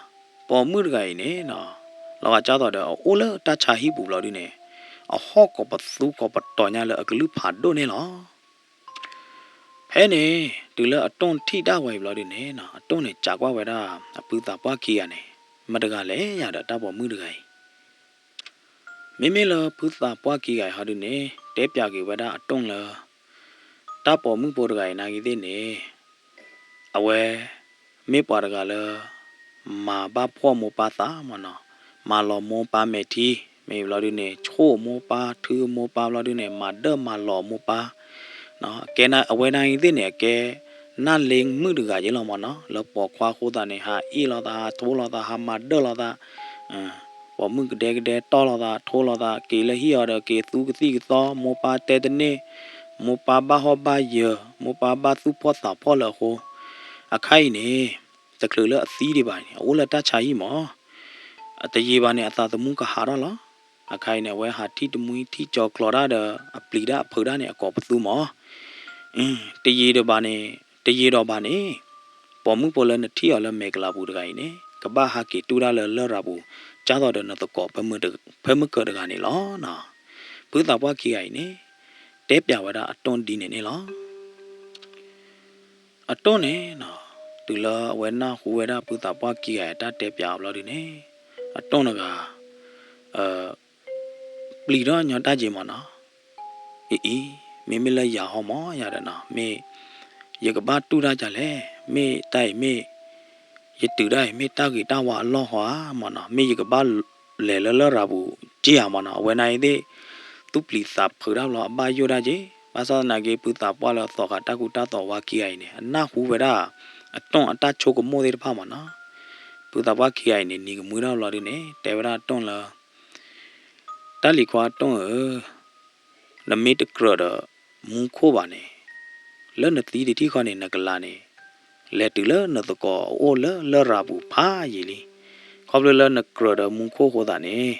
ပိာ်မုၣ်တဂၤအံၤန့ၣ်နီၤ, လီၤဂာ်ကၢ်သိးဒီးအအိၣ်လၢတၢ်ဆါဟံၣ်ပူၤဘျီဒုန့ၣ်, အဟီၣ်ကိးပသူကိးပတီၤညါလၢအကလုၢ်ဖးဒိၣ်န့ၣ်လီၤ. ဖဲန့ၣ် တုၤလၢအတိၢ်ထံၣ်ဒၣ်ဝဲအံၤဘျီဒုန့ၣ်နီၤ, အတိၢ်န့ၣ်စံးကွၢ်ဝဲဒၣ် အဖုသးပှၢ်ခံဂၤန့ၣ်, မတဂၤလဲၣ်ယၤဒီးတၢ်ပိာ်မုၣ်တဂၤအံၤ. မ့မ့ၢ်လၢဖုသးပှၢ်ခံဂၤအံၤဟီဒုန့ၣ် တဲပၠးက့ၤဝဲဒၣ်အတိၢ်လၢ တၢ်ပိာ်မုၣ်ဖိတဂၤအံၤနာ်ဂ့ၤသ့ၣ်န့ၣ်, အဝဲ မ့ၢ်ပှၤတဂၤလၢ မၤဘၣ်ဖှီၣ်မိၢ်ပၢ်သးမၢ်နီၤ, မၤလီၤမိၢ်ပၢ်မဲာ်ထံ, မ့ၢ်ဘျီဒုန့ၣ် ဆိၣ်မိၢ်ပၢ် ထုမိၢ်ပၢ်ဘျီဒုန့ၣ် မၤဒၢၣ်မၤလီၤမိၢ်ပၢ်, ကဲအဝဲနာ်ဂ့ၤသ့ၣ်န့ၣ် အကဲ နၢ်လ့မုၣ်တဂၤယဲလီၤမၢ်နီၤ, လၢပိာ်ခွါအဃိသတးန့ၣ် ဟးအ့ၣ်လိာ်သး ဟးထိလိာ်သး ဟးမၤဒၢၣ်လိာ်သး, ပိာ်မုၣ်ကဒဲကဒဲတီၢ်လိာ်သး ထိလိာ်သး က့ၤလၢဟံၣ်အီၤဒီး က့ၤသူကသံၣ်ကသီ မိၢ်ပၢ်တဲတန့ၢ်, မိၢ်ပၢ်ဘၣ်ဟီၣ်ဘၣ်ယၢၤ မိၢ်ပၢ်ဘၣ်သူၣ်ဖှီၣ်သးဖှီၣ်လၢအဃိ, အခါအံၤန့ၣ် တချုးလၢအသံဒံးဘၣ်န့ၣ် အအိၣ်လၢတၢ်ဆါဟံၣ်မၢ်, တယံာ်ဘၣ်န့ၣ် အသးသမူကဟးထီၣ်လီၤ. အခါအံၤန့ၣ် အဝဲဟးထံၣ်တမှံထံၣ်ကၠီၤကျီၤတၢ်ဒီး အပျံၤတၢ်အဖုးတၢ်န့ၣ် အကိးပသူမၢ်, တယံာ်ဒီးဘၣ်န့ၣ်, တယံာ်ဒီးဘၣ်န့ၣ်, ပိာ်မုၣ်ဖိလၢနထံၣ်အီၤလၢမဲာ်ကလၤပူၤတဂၤအံၤန့ၣ် ကဘၣ်ဟးက့ၤတူၢ်တၢ်လၢလရာ်ပူၤ ကၢ်သိးဒီးနသကိး ဖၢမုၢ်ကၢးတဂၤန့ၣ်လီၤ. ဖုသးပှၢ်ခံဂၤအံၤန့ၣ် တဲပၠးဝဲဒၣ်အတိၢ်ဒ်န့ၣ်န့ၣ်လီၤ. အတိၢ်န့ၣ်နီၤ, တုၤလၢအဝဲနၢ်ဟူဝဲဒၣ်ဖုသးပှၢ်ခံဂၤအံၤအတၢ်တဲပၠးအဘျီဒုန့ၣ်, အတိၢ်တဂၤ ပျံၤထီၣ်ညီတၢ်က့ၤမၢ်နီၤ, အံၤအံၤ မ့မ့ၢ်လၢယၤဟီမၢ်ယၤဒီးနီၤ, မ့ၢ်ယကဘၣ်တူၢ်တၢ်ကလဲၣ်, မ့ၢ်တၢ်အံၤမ့ၢ် ယတုၤတၢ်အံၤ မ့ၢ်တၢ်ဂ့ၤတၢ်ဝါအလီၢ်ဟီဧါမၢ်နီၤ, မ့ၢ်ယကဘၣ်လဲၤလၢလရာ်ပူၤက့ဧါမၢ်နီၤ, အဝဲနာ်အံၤသ့ၣ် သူၣ်ပျံၤသးဖုးတၢ်ဘျီ အဘၣ်ယိၣ်တၢ်က့ၤ, ဘၣ်ဆၣ်သနာ်က့ ဖုသးပှၢ်လၢအသီၣ်ဃာ်တၢ်ကူတၢ်သိးဝါခံဂၤအံၤန့ၣ် အနၢ်ဟူဝဲဒၣ် အတိၢ်အတၢ်ဆိကမိၣ်သ့ၣ်တဖၣ်မးနီၤ. ဖုသးပှၢ်ခံဂၤအံၤန့ၣ် နံၤကမှံထီၣ်ဘျီဒုန့ၣ် တဲဝဲဒၣ်အတိၢ်လၢ တၢ်လံၤခွါအတိၢ်ဧၢ, နမ့ၢ်တကြၢးဒီးမူခိၣ်ဘၣ်န့ၣ်, လၢနသံတထံၣ်ဃီန့ၣ် နကလၤန့ၣ် လဲၤတုၤလၢနသကိးအအိၣ်လၢလရာ်ပူၤဖးယံာ်လံ. ခီဖျိလၢနကြၢးဒီးမူခိၣ်အဃိသတးန့ၣ်,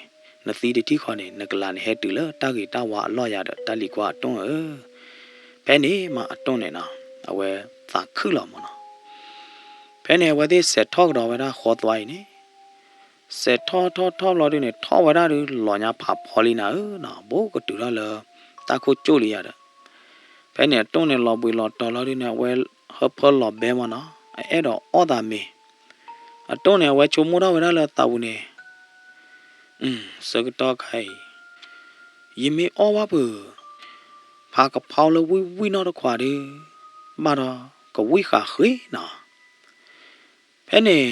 နသံတထံၣ်ဃီန့ၣ် နကလၤန့ၣ်ဟဲတုၤလၢတၢ်ဂ့ၤတၢ်ဝါအလီၢ်ယၤဒီး တၢ်လံၤခွါအတိၢ်ဧၢ. ဖဲန့ၣ်မးအတိၢ်န့ၣ်နီၤ အဝဲသးခုလီၤမးနီၤ. ဖဲန့ၣ်အဝဲသ့ၣ်စဲးထီၣ်ကဒီးဝဲဒၣ်ဃီသွါအံၤန့ၣ်, စဲးထီၣ်ထီၣ်ထီၣ်ဘျီဒုန့ၣ် ထီၣ်ဝဲဒၣ်ဒုလီၤညါဖးဖီလံနၤဧၢနီၤ, ဘူးကတုၤထီၣ်လၢ တၢ်ခိၣ်ကၠိၣ်လံယၤဒီး, ဖဲန့ၣ်အတိၢ်န့ၣ်လီၤဘှံးလီၤတီၤလီၤဒုန့ၣ် အဝဲဟၢဖၢလီၤဘဲမးနီၤ, အအဲၣ်ဒိးအီၣ်သးမ့ၤ. အတိၢ်န့ၣ် အဝဲဆိကမိၣ်ထီၣ်ဝဲဒၣ်လၢသးပူၤန့ၣ်, ဆၢကတီၢ်ခါအံၤ ယမ့ၢ်အီၣ်ဘၣ်ပၢၢ် ဖးကဖီလၢဝံၣ်ဝံၣ်နီၢ်တခွးဒု ဘၣ်ဒီးကဝံၣ်ဃာ်ဃ့နီၤ. ဖဲန့ၣ်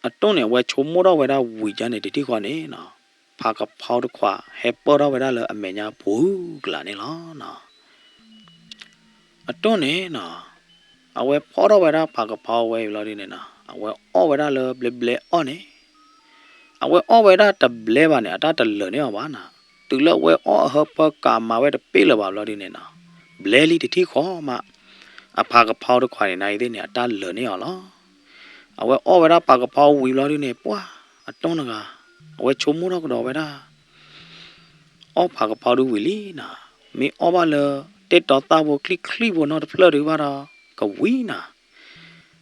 အတိၢ်န့ၣ် အဝဲဆိကမိၣ်ထီၣ်ဝဲဒၣ်ဝံၤကါန့ၣ်တထံၣ်ဃီန့ၣ်နီၤ, ဖးကဖီတခွးဟဲပၢၢ်ထီၣ်ဝဲဒၣ်လၢအမဲာ်ညါပူၤကလာ်န့ၣ်လီၤ. အတိၢ်န့ၣ်နီၤ, အဝဲဖီၣ်ထီၣ်ဝဲဒၣ်ဖးကဖီဝဲအံၤဘျီဒုန့ၣ်နီၤ, အဝဲအီၣ်ဝဲဒၣ်လၢဘျဲဘျဲအီၣ်န့ၣ်, အဝဲအီၣ်ဝဲဒၣ်တဘျဲဘၣ်န့ၣ် အတၢ်တလၢာ်န့ၢ်အီၤဘၣ်နီၤ, တုၤလၢအဝဲအီၣ်အဟၢဖၢကးမၤဝဲတပ့ၢ်လၢၤဘၣ်ဘျီဒုန့ၣ်နီၤ, ဘျဲလံတထံၣ်ဃီမး, အဖးကဖီတခွးန့ၣ် နအံၤသ့ၣ်န့ၣ် အတၢ်လၢာ်န့ၢ်အီၤလီၤ. အဝဲအီၣ်ဝဲဒၣ်ဖးကဖီဝံၤဘျီဒုန့ၣ် ပှၢ်အတိၢ်တဂၤ, အဝဲဆိကမိၣ်ထီၣ်ကဒီးဝဲဒၣ် အီၣ်ဖးကဖီဒုဝံၤလံနီၤ, မ့ၢ်အီၣ်ဘၣ်လၢ တ့ၢ်တီသၣ်ဖိချံချံဖိနီတဖျၢၣ်ဒုဘၣ်ဒီး ကဝံၤနီၤ.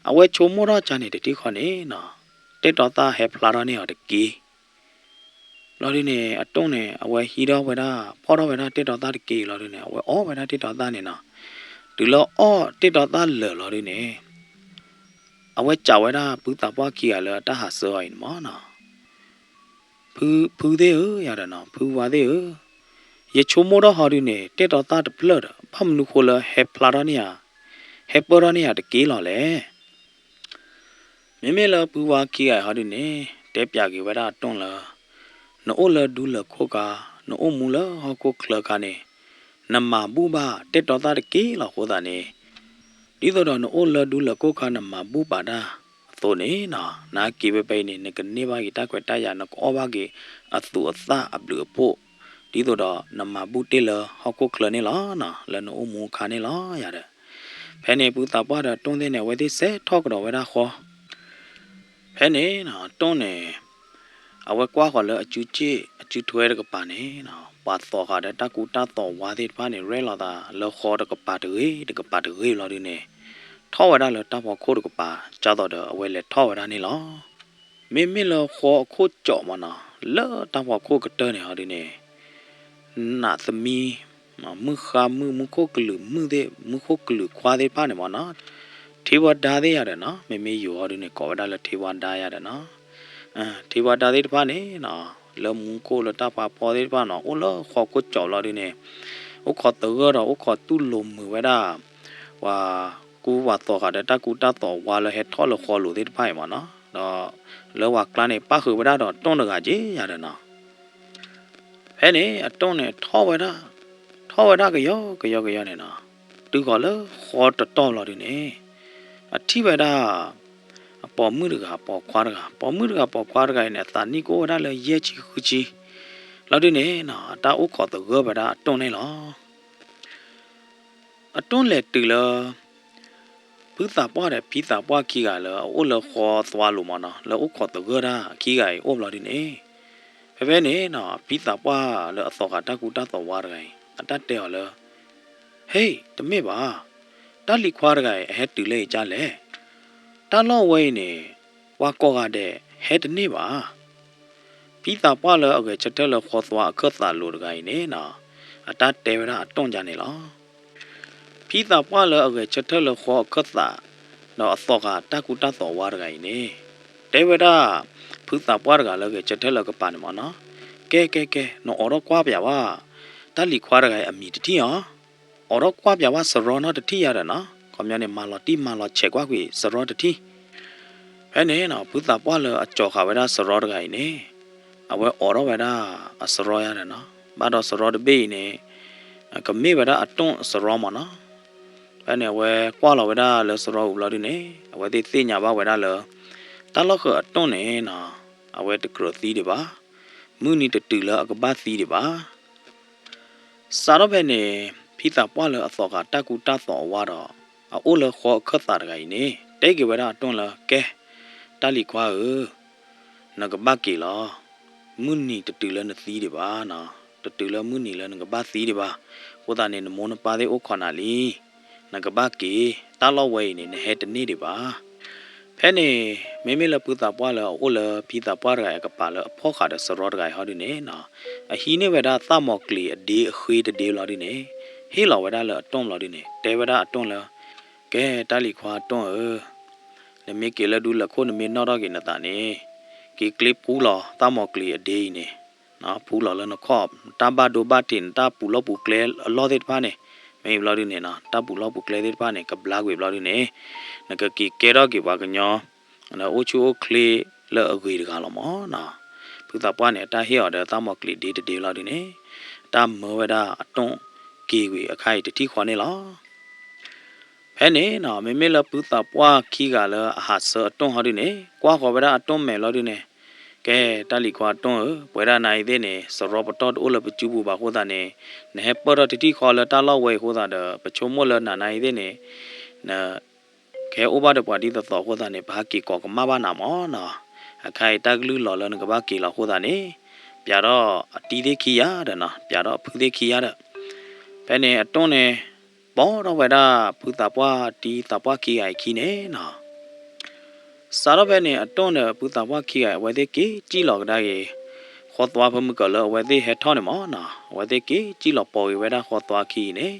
အဝဲဆိကမိၣ်ထီၣ်ကါန့ၣ်တထံၣ်ဃီန့ၣ်နီၤ, တ့ၢ်တီသၣ်ဟဲဖျါထီၣ်န့ၢ်အီၤတက့ၢ်. ဘျီဒုန့ၣ် အတိၢ်န့ၣ် အဝဲဟံးထီၣ်ဝဲဒၣ် ဖီၣ်ထီၣ်ဝဲဒၣ်တ့ၢ်တီသၣ်တက့ၢ်လီၤဒုန့ၣ် အဝဲအီၣ်ဝဲဒၣ်တ့ၢ်တီသၣ်န့ၣ်နီၤ. တုၤလၢအီၣ်တ့ၢ်တီသၣ်လၢာ်လီၤဒုန့ၣ် အဝဲစံးဝဲဒၣ်ဖုသးပှၢ်ခံဂၤလၢအတၢ်ဟးဆှၢအီၤအံၤန့ၣ်မးနီၤ, ဖု ဖုသ့ၣ်ဧၢ ယၤဒီးနီၤ, ဖုဝါသ့ၣ်ဧၢ, ယဆိကမိၣ်ထီၣ်ဟီဒုန့ၣ် တ့ၢ်တီသၣ်တဖျၢၣ်ဒီး ဘၣ်မနုၤဃိလၢဟဲဖျါထီၣ်န့ၢ်ယၤ, ဟဲပၢၢ်ထီၣ်န့ၢ်ယၤတက့ၢ်လီၤလဲၣ်. မ့မ့ၢ်လၢဖုဝါခံဂၤအံၤဟီဒုန့ၣ် တဲပၠးက့ၤဝဲဒၣ်အတိၢ်လၢ နအိၣ်လၢဒူလၢာ်ခိၣ်ခါ, နအိၣ်မူလၢဟီၣ်ခိၣ်ချၢခါန့ၣ် နမၤဘူၣ်ဘၣ်တ့ၢ်တီသၣ်တက့ၢ်လီၤအဃိသတးန့ၣ်, ဒ်သိးဒီးနအိၣ်လၢဒူလၢာ်ခိၣ်ခါနမၤဘူၣ်ပာ်တၢ်အသိးန့ၣ်နီၤ, နက့ၤဝဲဖဲအံၤန့ၣ် နကန့ၢ်ဘၣ်က့ၤတၢ်ခွဲးတၢ်ယာ် နကအီၣ်ဘၣ်က့ၤအသူးအသၣ်အဘျုးအဖှိၣ်, ဒ်သိးဒီးနမၤဘူၣ်တ့ၢ်လၢဟီၣ်ခိၣ်ချၢန့ၣ်လီၤနီၤ, လၢနအိၣ်မူအခါန့ၣ်လီၤယၤဒီး. ဖဲန့ၣ်ဖုသးပှၢ်ဒီးတိၢ်သ့ၣ်န့ၣ် အဝဲသ့ၣ်စဲးထီၣ်ကဒီးဝဲဒၣ်ဃီ ဖဲန့ၣ်နီၤ တိၢ်န့ၣ် အဝဲကွၢ်ဃီၤလၢအစုစ့ၣ်အစုထွဲတကပၤန့ၣ်နီၤ, ပှၤသီၣ်ဃာ်ဒီးတၢ်ကူတၢ်သိးဝါသ့ၣ်တဖၣ်န့ၣ် ရဲၣ်လီၤသးလၢဃီတကပၤတဂ့ၤ တကပၤတဂ့ၤလီၤဒုန့ၣ်, ထီၣ်ဝဲဒၣ်လၢတၢ်ဖီခိၣ်တကပၤ ကၢ်သိးဒီးအဝဲလဲၤထီၣ်ဝဲဒၣ်န့ၣ်လီၤ. မ့မ့ၢ်လၢဃီအခိၣ်ကၠီးမးနီၤ, လၢတၢ်ဖီခိၣ်ကတၢၢ်န့ၣ်ဟီဒုန့ၣ် နးသမံ မုၢ်ဃါမုၢ် မူခိၣ်ကလုာ်မုၢ်သ့ၣ် မူခိၣ်ကလုာ်ခွါသ့ၣ်တဖၣ်န့ၣ်မးနီၤ, ထေးဝါးဒါသ့ၣ်ယၤဒီးနီၤ, မ့မ့ၢ်ယိၤဟီဒုန့ၣ် ကိးဝဲဒၣ်လၢထေးဝါးဒါယၤဒီးနီၤ, ထေးဝါးဒါသ့ၣ်တဖၣ်န့ၣ်နီၤ, လၢမူခိၣ်လၢတၢ်ဖးဖီသ့ၣ်တဖၣ်နီၤ အိၣ်လၢဃီခိၣ်ကၠီးလီၤဒုန့ၣ်, အိၣ်ခိးသဂၢၢ်ဒီးအိၣ်ခိးတူၢ်လိာ်မုာ်ဝဲဒၣ် ပှၤကူပှၤသိၣ်ဃာ်ဒီးတၢ်ကူတၢ်သိးဝါလၢဟဲထီၣ်လၢဃီလိၤသ့ၣ်တဖၣ်အံၤမးနီၤ, ဒီးလၢပှၤကျါန့ၣ် ပၣ်ဃုာ်ဝဲဒၣ်ဒီးတိၢ်တဂၤက့ၤယၤဒီးနီၤ ဖဲန့ၣ် အတိၢ်န့ၣ် ထီၣ်ဝဲဒၣ်, ထီၣ်ဝဲဒၣ်ကယီကယီကယီန့ၣ်နီၤ, တုၤဃီၤလၢဃီတတီၢ်လီၤဒုန့ၣ်, အထံၣ်ဝဲဒၣ် အပိာ်မုၣ်တဂၤပိာ်ခွါတဂၤ, ပိာ်မုၣ်တဂၤပိာ်ခွါတဂၤအံၤန့ၣ် အသးနံၣ်ကအိၣ်ဝဲဒၣ်လၢယဲၢ်ဆံဃုဆံ လီၤဒုန့ၣ်နီၤ, အတၢ်အိၣ်ခိးသဂၢၢ်ဝဲဒၣ်အတိၢ်န့ၣ်လီၤ. အတိၢ်လဲၤတုၤလၢ ဖုသးပှၢ်ဒီးဖံသးပှၢ်ခံဂၤလၢအအိၣ်လၢဃီသွါလိၤမးနီၤ, လၢအိၣ်ခိးသဂၢၢ်တၢ်ခံဂၤအံၤအိၣ်ဘျီဒုန့ၣ်, ဖဲဖဲန့ၣ်နီၤ ဖံသးပှၢ်လၢအသိၣ်ဃာ်တၢ်ကူတၢ်သိးဝါတဂၤအံၤ အတၢ်တဲအီၤလၢ ဟ့ၣ် တမ့ၢ်ဘၣ်, တၢ်လံၤခွါတဂၤအံၤ အဟဲတုၤလၢအံၤကၢ်လဲၣ်. တၢ်လီၢ်ဝဲအံၤန့ၣ် ပှၤကိးဂၤဒဲးဟဲတန့ၢ်ဘၣ်. ဖံသးပှၢ်လၢအဂဲၤဆၢထၢၣ်လၢဃီသွါအခၢၣ်သးလိၤတဂၤအံၤန့ၣ်နီၤ, အတၢ်တဲဝဲဒၣ်အတိၢ်ကၢ်န့ၣ်လီၤ. ဖံသးပှၢ်လၢအဂဲၤဆၢထၢၣ်လၢဃီအခၢၣ်သး ဒီးအသိၣ်ဃာ်တၢ်ကူတၢ်သိးဝါတဂၤအံၤန့ၣ်, တဲဝဲဒၣ် ဖုသးပှၢ်တဂၤလၢဂဲၤဆၢထၢၣ်လၢကပၤန့ၣ်မးနီၤ, ကဲ ကဲ ကဲ နအိးထီၣ်ကွၢ်ပၠးဝဲ တၢ်လံၤခွါတဂၤအံၤအမံၤတထံၣ်အီၤ, အိးထီၣ်ကွၢ်ပၠးဝဲစရီနီတထံၣ်ယၤဒီးနီၤ, ခီပညီန့ၣ် မၤလီၤတံၢ်မၤလီၤဆဲးကွၢ်ကွံာ်စရီတထံၣ်. ဖဲန့ၣ်နီၤ ဖုသးပှၢ်လၢအကၠီၤဃာ်ဝဲဒၣ်စရီတဂၤအံၤန့ၣ်, အဝဲအိးထီၣ်ဝဲဒၣ်အစရီယၤဒီးနီၤ, ဘၣ်ဒီးစရီတဘ့ၣ်အံၤန့ၣ် ကမ့ၢ်ဝဲဒၣ်အတိၢ်အစရီမးနီၤ. ဖဲန့ၣ်အဝဲကွၢ်လီၤဝဲဒၣ်လၢစရီအူၤဘျီဒုန့ၣ် အဝဲသ့ၣ်သ့ၣ်ညါဘၣ်ဝဲဒၣ်လၢ တၢ်လီၢ်ဃၢၤအတိၢ်န့ၣ်နီၤ အဝဲတကြၢးသံဒံးဘၣ်, မုၢ်နံၤတတုၤလၢအကဘၣ်သံဒံးဘၣ်. စးထီၣ်ဖဲန့ၣ် ဖံသးပှၢ်လၢအသီၣ်ဃာ်တၢ်ကူတၢ်သိးအဝါဒီး အအိၣ်လၢဃီအခၢၣ်သးတဂၤအံၤန့ၣ် တဲက့ၤဝဲဒၣ်အတိၢ်လၢ ကဲ, တၢ်လံၤခွါဧၢ, နကဘၣ်က့ၤလီၤ. မုၢ်နံၤတတုၤလၢနသံဒံးဘၣ်နီၤ, တတုၤလၢမုၢ်နံၤလၢနကဘၣ်သံဒံးဘၣ်. အဃိသတးန့ၣ် နမိၢ်နပၢ်သ့ၣ်အိၣ်ခိးနၤလံ, နကဘၣ်က့ၤ, တၢ်လီၢ်ဝဲအံၤန့ၣ် နဟဲတန့ၢ်ဒံးဘၣ်. ဖဲန့ၣ် မ့မ့ၢ်လၢဖုသးပှၢ်လၢအအိၣ်လၢဖံသးပှၢ်တဂၤအံၤအကပၤလၢအဖီၣ်ဃာ်ဒီးစရီတဂၤအံၤဟီဒုန့ၣ်နီၤ, အဟံးန့ၢ်ဝဲဒၣ်သၣ်မီၤကျ့ၤအဒ့အဃ့တဒ့လီၤဒုန့ၣ်, ဟ့ၣ်လီၤဝဲဒၣ်လၢအတိၢ်လီၤဒုန့ၣ် တဲဝဲဒၣ်အတိၢ်လၢ ကဲ တၢ်လံၤခွါအတိၢ်ဧၢ, နမ့ၢ်က့ၤလၢဒူလၢခိၣ် နမ့ၢ်နီၣ်ထီၣ်က့ၤနသးန့ၣ်, က့ၤကျ့ဖှူလီၤသၣ်မီၤကျ့ၤအဒ့အံၤန့ၣ်, ဖှူလီၤလၢနခီၣ်, တၢ်ဘၣ်ဒိဘၣ်ထံး နတၢ်ပူၤလီၢ်ပူၤကျဲအလီၢ်သ့ၣ်တဖၣ်န့ၣ်, မ့ၢ်ဘျီဒုန့ၣ်နီၤ တၢ်ပူၤလီၢ်ပူၤကျဲသ့ၣ်တဖၣ်န့ၣ် ကဘျါကွံာ်ဘျီဒုန့ၣ်, နကက့ၤကဲထီၣ်က့ၤပှၤကညီ လၢအိၣ်ဆူၣ်အိၣ်ချ့လၢအဂ့ၤတဂၤလီၤမၢ်နီၤ. ဖုသးပှၢ်န့ၣ် အတၢ်ဟ့ၣ်အီၤဒီးသၣ်မီၤကျ့ၤဒ့တဒ့လီၤဒုန့ၣ်, အတၢ်မၢဝဲဒၣ်အတိၢ်က့ၤကွံာ်အခါအံၤတထံၣ်ဃီန့ၣ်လီၤ. ဖဲန့ၣ်နီၤ မ့မ့ၢ်လၢဖုသးပှၢ်ခံဂၤလၢအဟးဆၢအတိၢ်ဟီဒုန့ၣ် ကွၢ်ဃီၤဝဲဒၣ်အတိၢ်မဲာ်လီၤဒုန့ၣ်, ကဲ တၢ်လံၤခွါအတိၢ်ဧၢ, ပဝဲဒၣ်နၤအံၤသ့ၣ်န့ၣ် စရီပတီၢ်တအိၣ်လၢပစုပူၤဘၣ်အဃိသတးန့ၣ်, နဟဲပၢၢ်ထီၣ်တထံၣ်ဃီလၢတၢ်လီၢ်ဝဲအံၤအဃိသတးဒီး ပဆိကမိၣ်လၢနၤနၤအံၤသ့ၣ်န့ၣ် န ကဟဲအိၣ်ဘၣ်ဒီးပှၤဒ်သိးသိးအဃိသတးန့ၣ် ပဟးက့ၤကိးကမၣ်ဘၣ်နၤမၢ်နီၤ. အခါအံၤတၢ်ကလုၢ်လီၤလၢနကဘၣ်က့ၤလီၤအဃိသတးန့ၣ်, ပျးထီၣ်အတံၤသ့ၣ်ခံဂၤဒီးနီၤ, ပျးထီၣ်အဖုသ့ၣ်ခံဂၤဒီး, ဖဲန့ၣ်အတိၢ်န့ၣ် ပိာ်ထီၣ်ဝဲဒၣ်ဖုသးပှၢ်တံၤသးပှၢ်ခံဂၤအံၤခံန့ၣ်နီၤ. စးထီၣ်ဖဲန့ၣ် အတိၢ်န့ၣ် ဖုသးပှၢ်ခံဂၤအံၤ အဝဲသ့ၣ်က့ၤစံၣ်လီၤကဒါက့ၤ ဃီသွါဖဲမုၢ်ကၢၤလၢအဝဲသ့ၣ်ဟဲထီၣ်န့ၣ်မၢ်နီၤ. အဝဲသ့ၣ်က့ၤစံၣ်လီၤပိာ်က့ၤဝဲဒၣ်ဃီသွါခံအံၤန့ၣ်,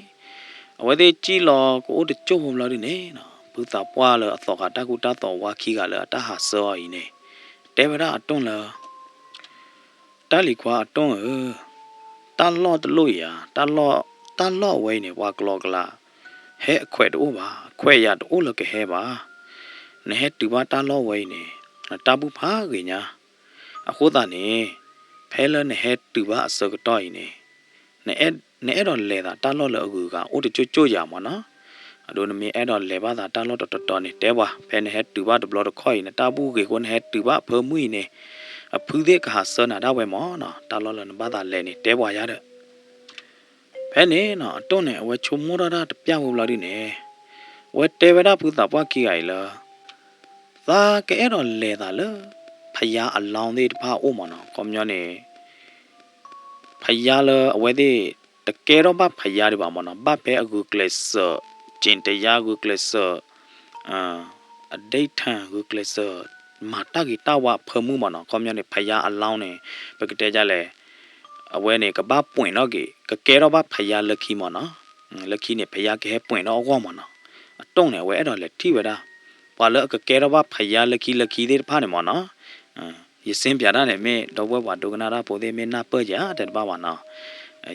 အဝဲသ့ၣ်စံၣ်လီၤကအိၣ်တကၠိၢ်ဖိဘျီဒုန့ၣ်နီၤ, ဖုသးပှၢ်လၢအသီၣ်ဃာ်တၢ်ကူတၢ်သိးဝါခံဂၤလၢအတၢ်ဟးဆၢအီၤအံၤန့ၣ် တဲဝဲဒၣ်အတိၢ်လၢ တၢ်လံၤခွါအတိၢ်ဧၢ, တၢ်လီၢ်တလီၢ်အံၤဧါ, တၢ်လီၢ်အဝဲအံၤန့ၣ် ပှၤကလီကလး ဟဲအခွဲးတအိၣ်ဘၣ်, အခွဲးယာ်တအိၣ်လၢကဟဲဘၣ်. နဟဲတုၤဘၣ်တၢ်လီၢ်ဝဲအံၤန့ၣ် နတၢ်ဘူၣ်ဖးဂ့ၤညါ. အဃိသတးန့ၣ် ဖဲလၢနဟဲတုၤဘၣ်အဆၢကတီၢ်အံၤန့ၣ် နအဲၣ်ဒိးလဲၤသးတၢ်လီၢ်လၢအဂုၤအဂၤအိၣ်တကၠိၢ်ကၠိၢ်ယၤမၢ်နီၤ. အဒိနမ့ၢ်အဲၣ်ဒိးလဲၤဘၣ်သးတၢ်လီၢ်တတီၤတီၤန့ၣ် တဲပှၤ, ဖဲနဟဲတုၤဘၣ်တဘျီတခီၣ်အံၤ နတၢ်ဘူၣ်ဂ့ၤအဃိ နဟဲတုၤဘၣ်အဖၢမုၢ်အံၤန့ၣ် အဖုသ့ၣ်ကဟးဆၢနၤဒၣ်ဝဲမၢ်နီၤ. တၢ်လီၢ်လၢနဘၣ်သးလဲၤန့ၣ် တဲပှၤယါဒီး ဖဲန့ၣ်နီၤ အတိၢ်န့ၣ် အဝဲဆိကမိၣ်ထီၣ်တၢ်တပျၢ်ဖိဘျီဒုန့ၣ် အဝဲတဲဝဲဒၣ်ဖုသးပှၢ်ခံဂၤအံၤလၢ သးကအဲၣ်ဒိးလဲၤသးလၢ ဖယါအလောင်းသ့ၣ်တဖၣ်အအိၣ်မၢ်နီၤ. ခီပညီန့ၣ် ဖယါလၢအဝဲသ့ၣ် တကဲထီၣ်ဘၣ်ဖယါဒံးဘၣ်မၢ်နီၤ, ဘၣ်ဖဲအဂုာ်ကျဲးစၢး က့ၣ်တယါဂုာ်ကျဲးစၢး အဒိတ်ထၢၣ်ဂုာ်ကျဲးစၢး မၤတၢ်ဂ့ၤတၢ်ဝါအဖၢမုၢ်မၢ်နီၤ. ခီပညီန့ၣ် ဖယါအလောင်းန့ၣ် ပကတဲဒ်လဲၣ် အဝဲန့ၣ် ကဘၣ်ပှ့ၤထီၣ်က့ၤ ကကဲထီၣ်ဘၣ်ဖယါလၢခံမၢ်နီၤ. လၢခံန့ၣ် ဖယါကဟဲပှ့ၤထီၣ်အဂီၢ်မၢ်နီၤ. အတိၢ်န့ၣ် အဝဲအဲၣ်ဒိးလဲၤထံၣ်ဝဲဒၣ် ပှၤလၢအကကဲထီၣ်ဘၣ်ဖယါလၢခံလၢခံသ့ၣ်တဖၣ်န့ၣ်မၢ်နီၤ. ယစ့ပၠးတၢ်န့ၣ် မ့ၢ်ဒီပုၢ်ဝဲၢ်ပှၤဒိကနၣ်တၢ်ဖိသ့ၣ် မ့ၢ်နၢ်ပၢၢ်ဧါတဲတဘၣ်ဘၣ်နီၤ.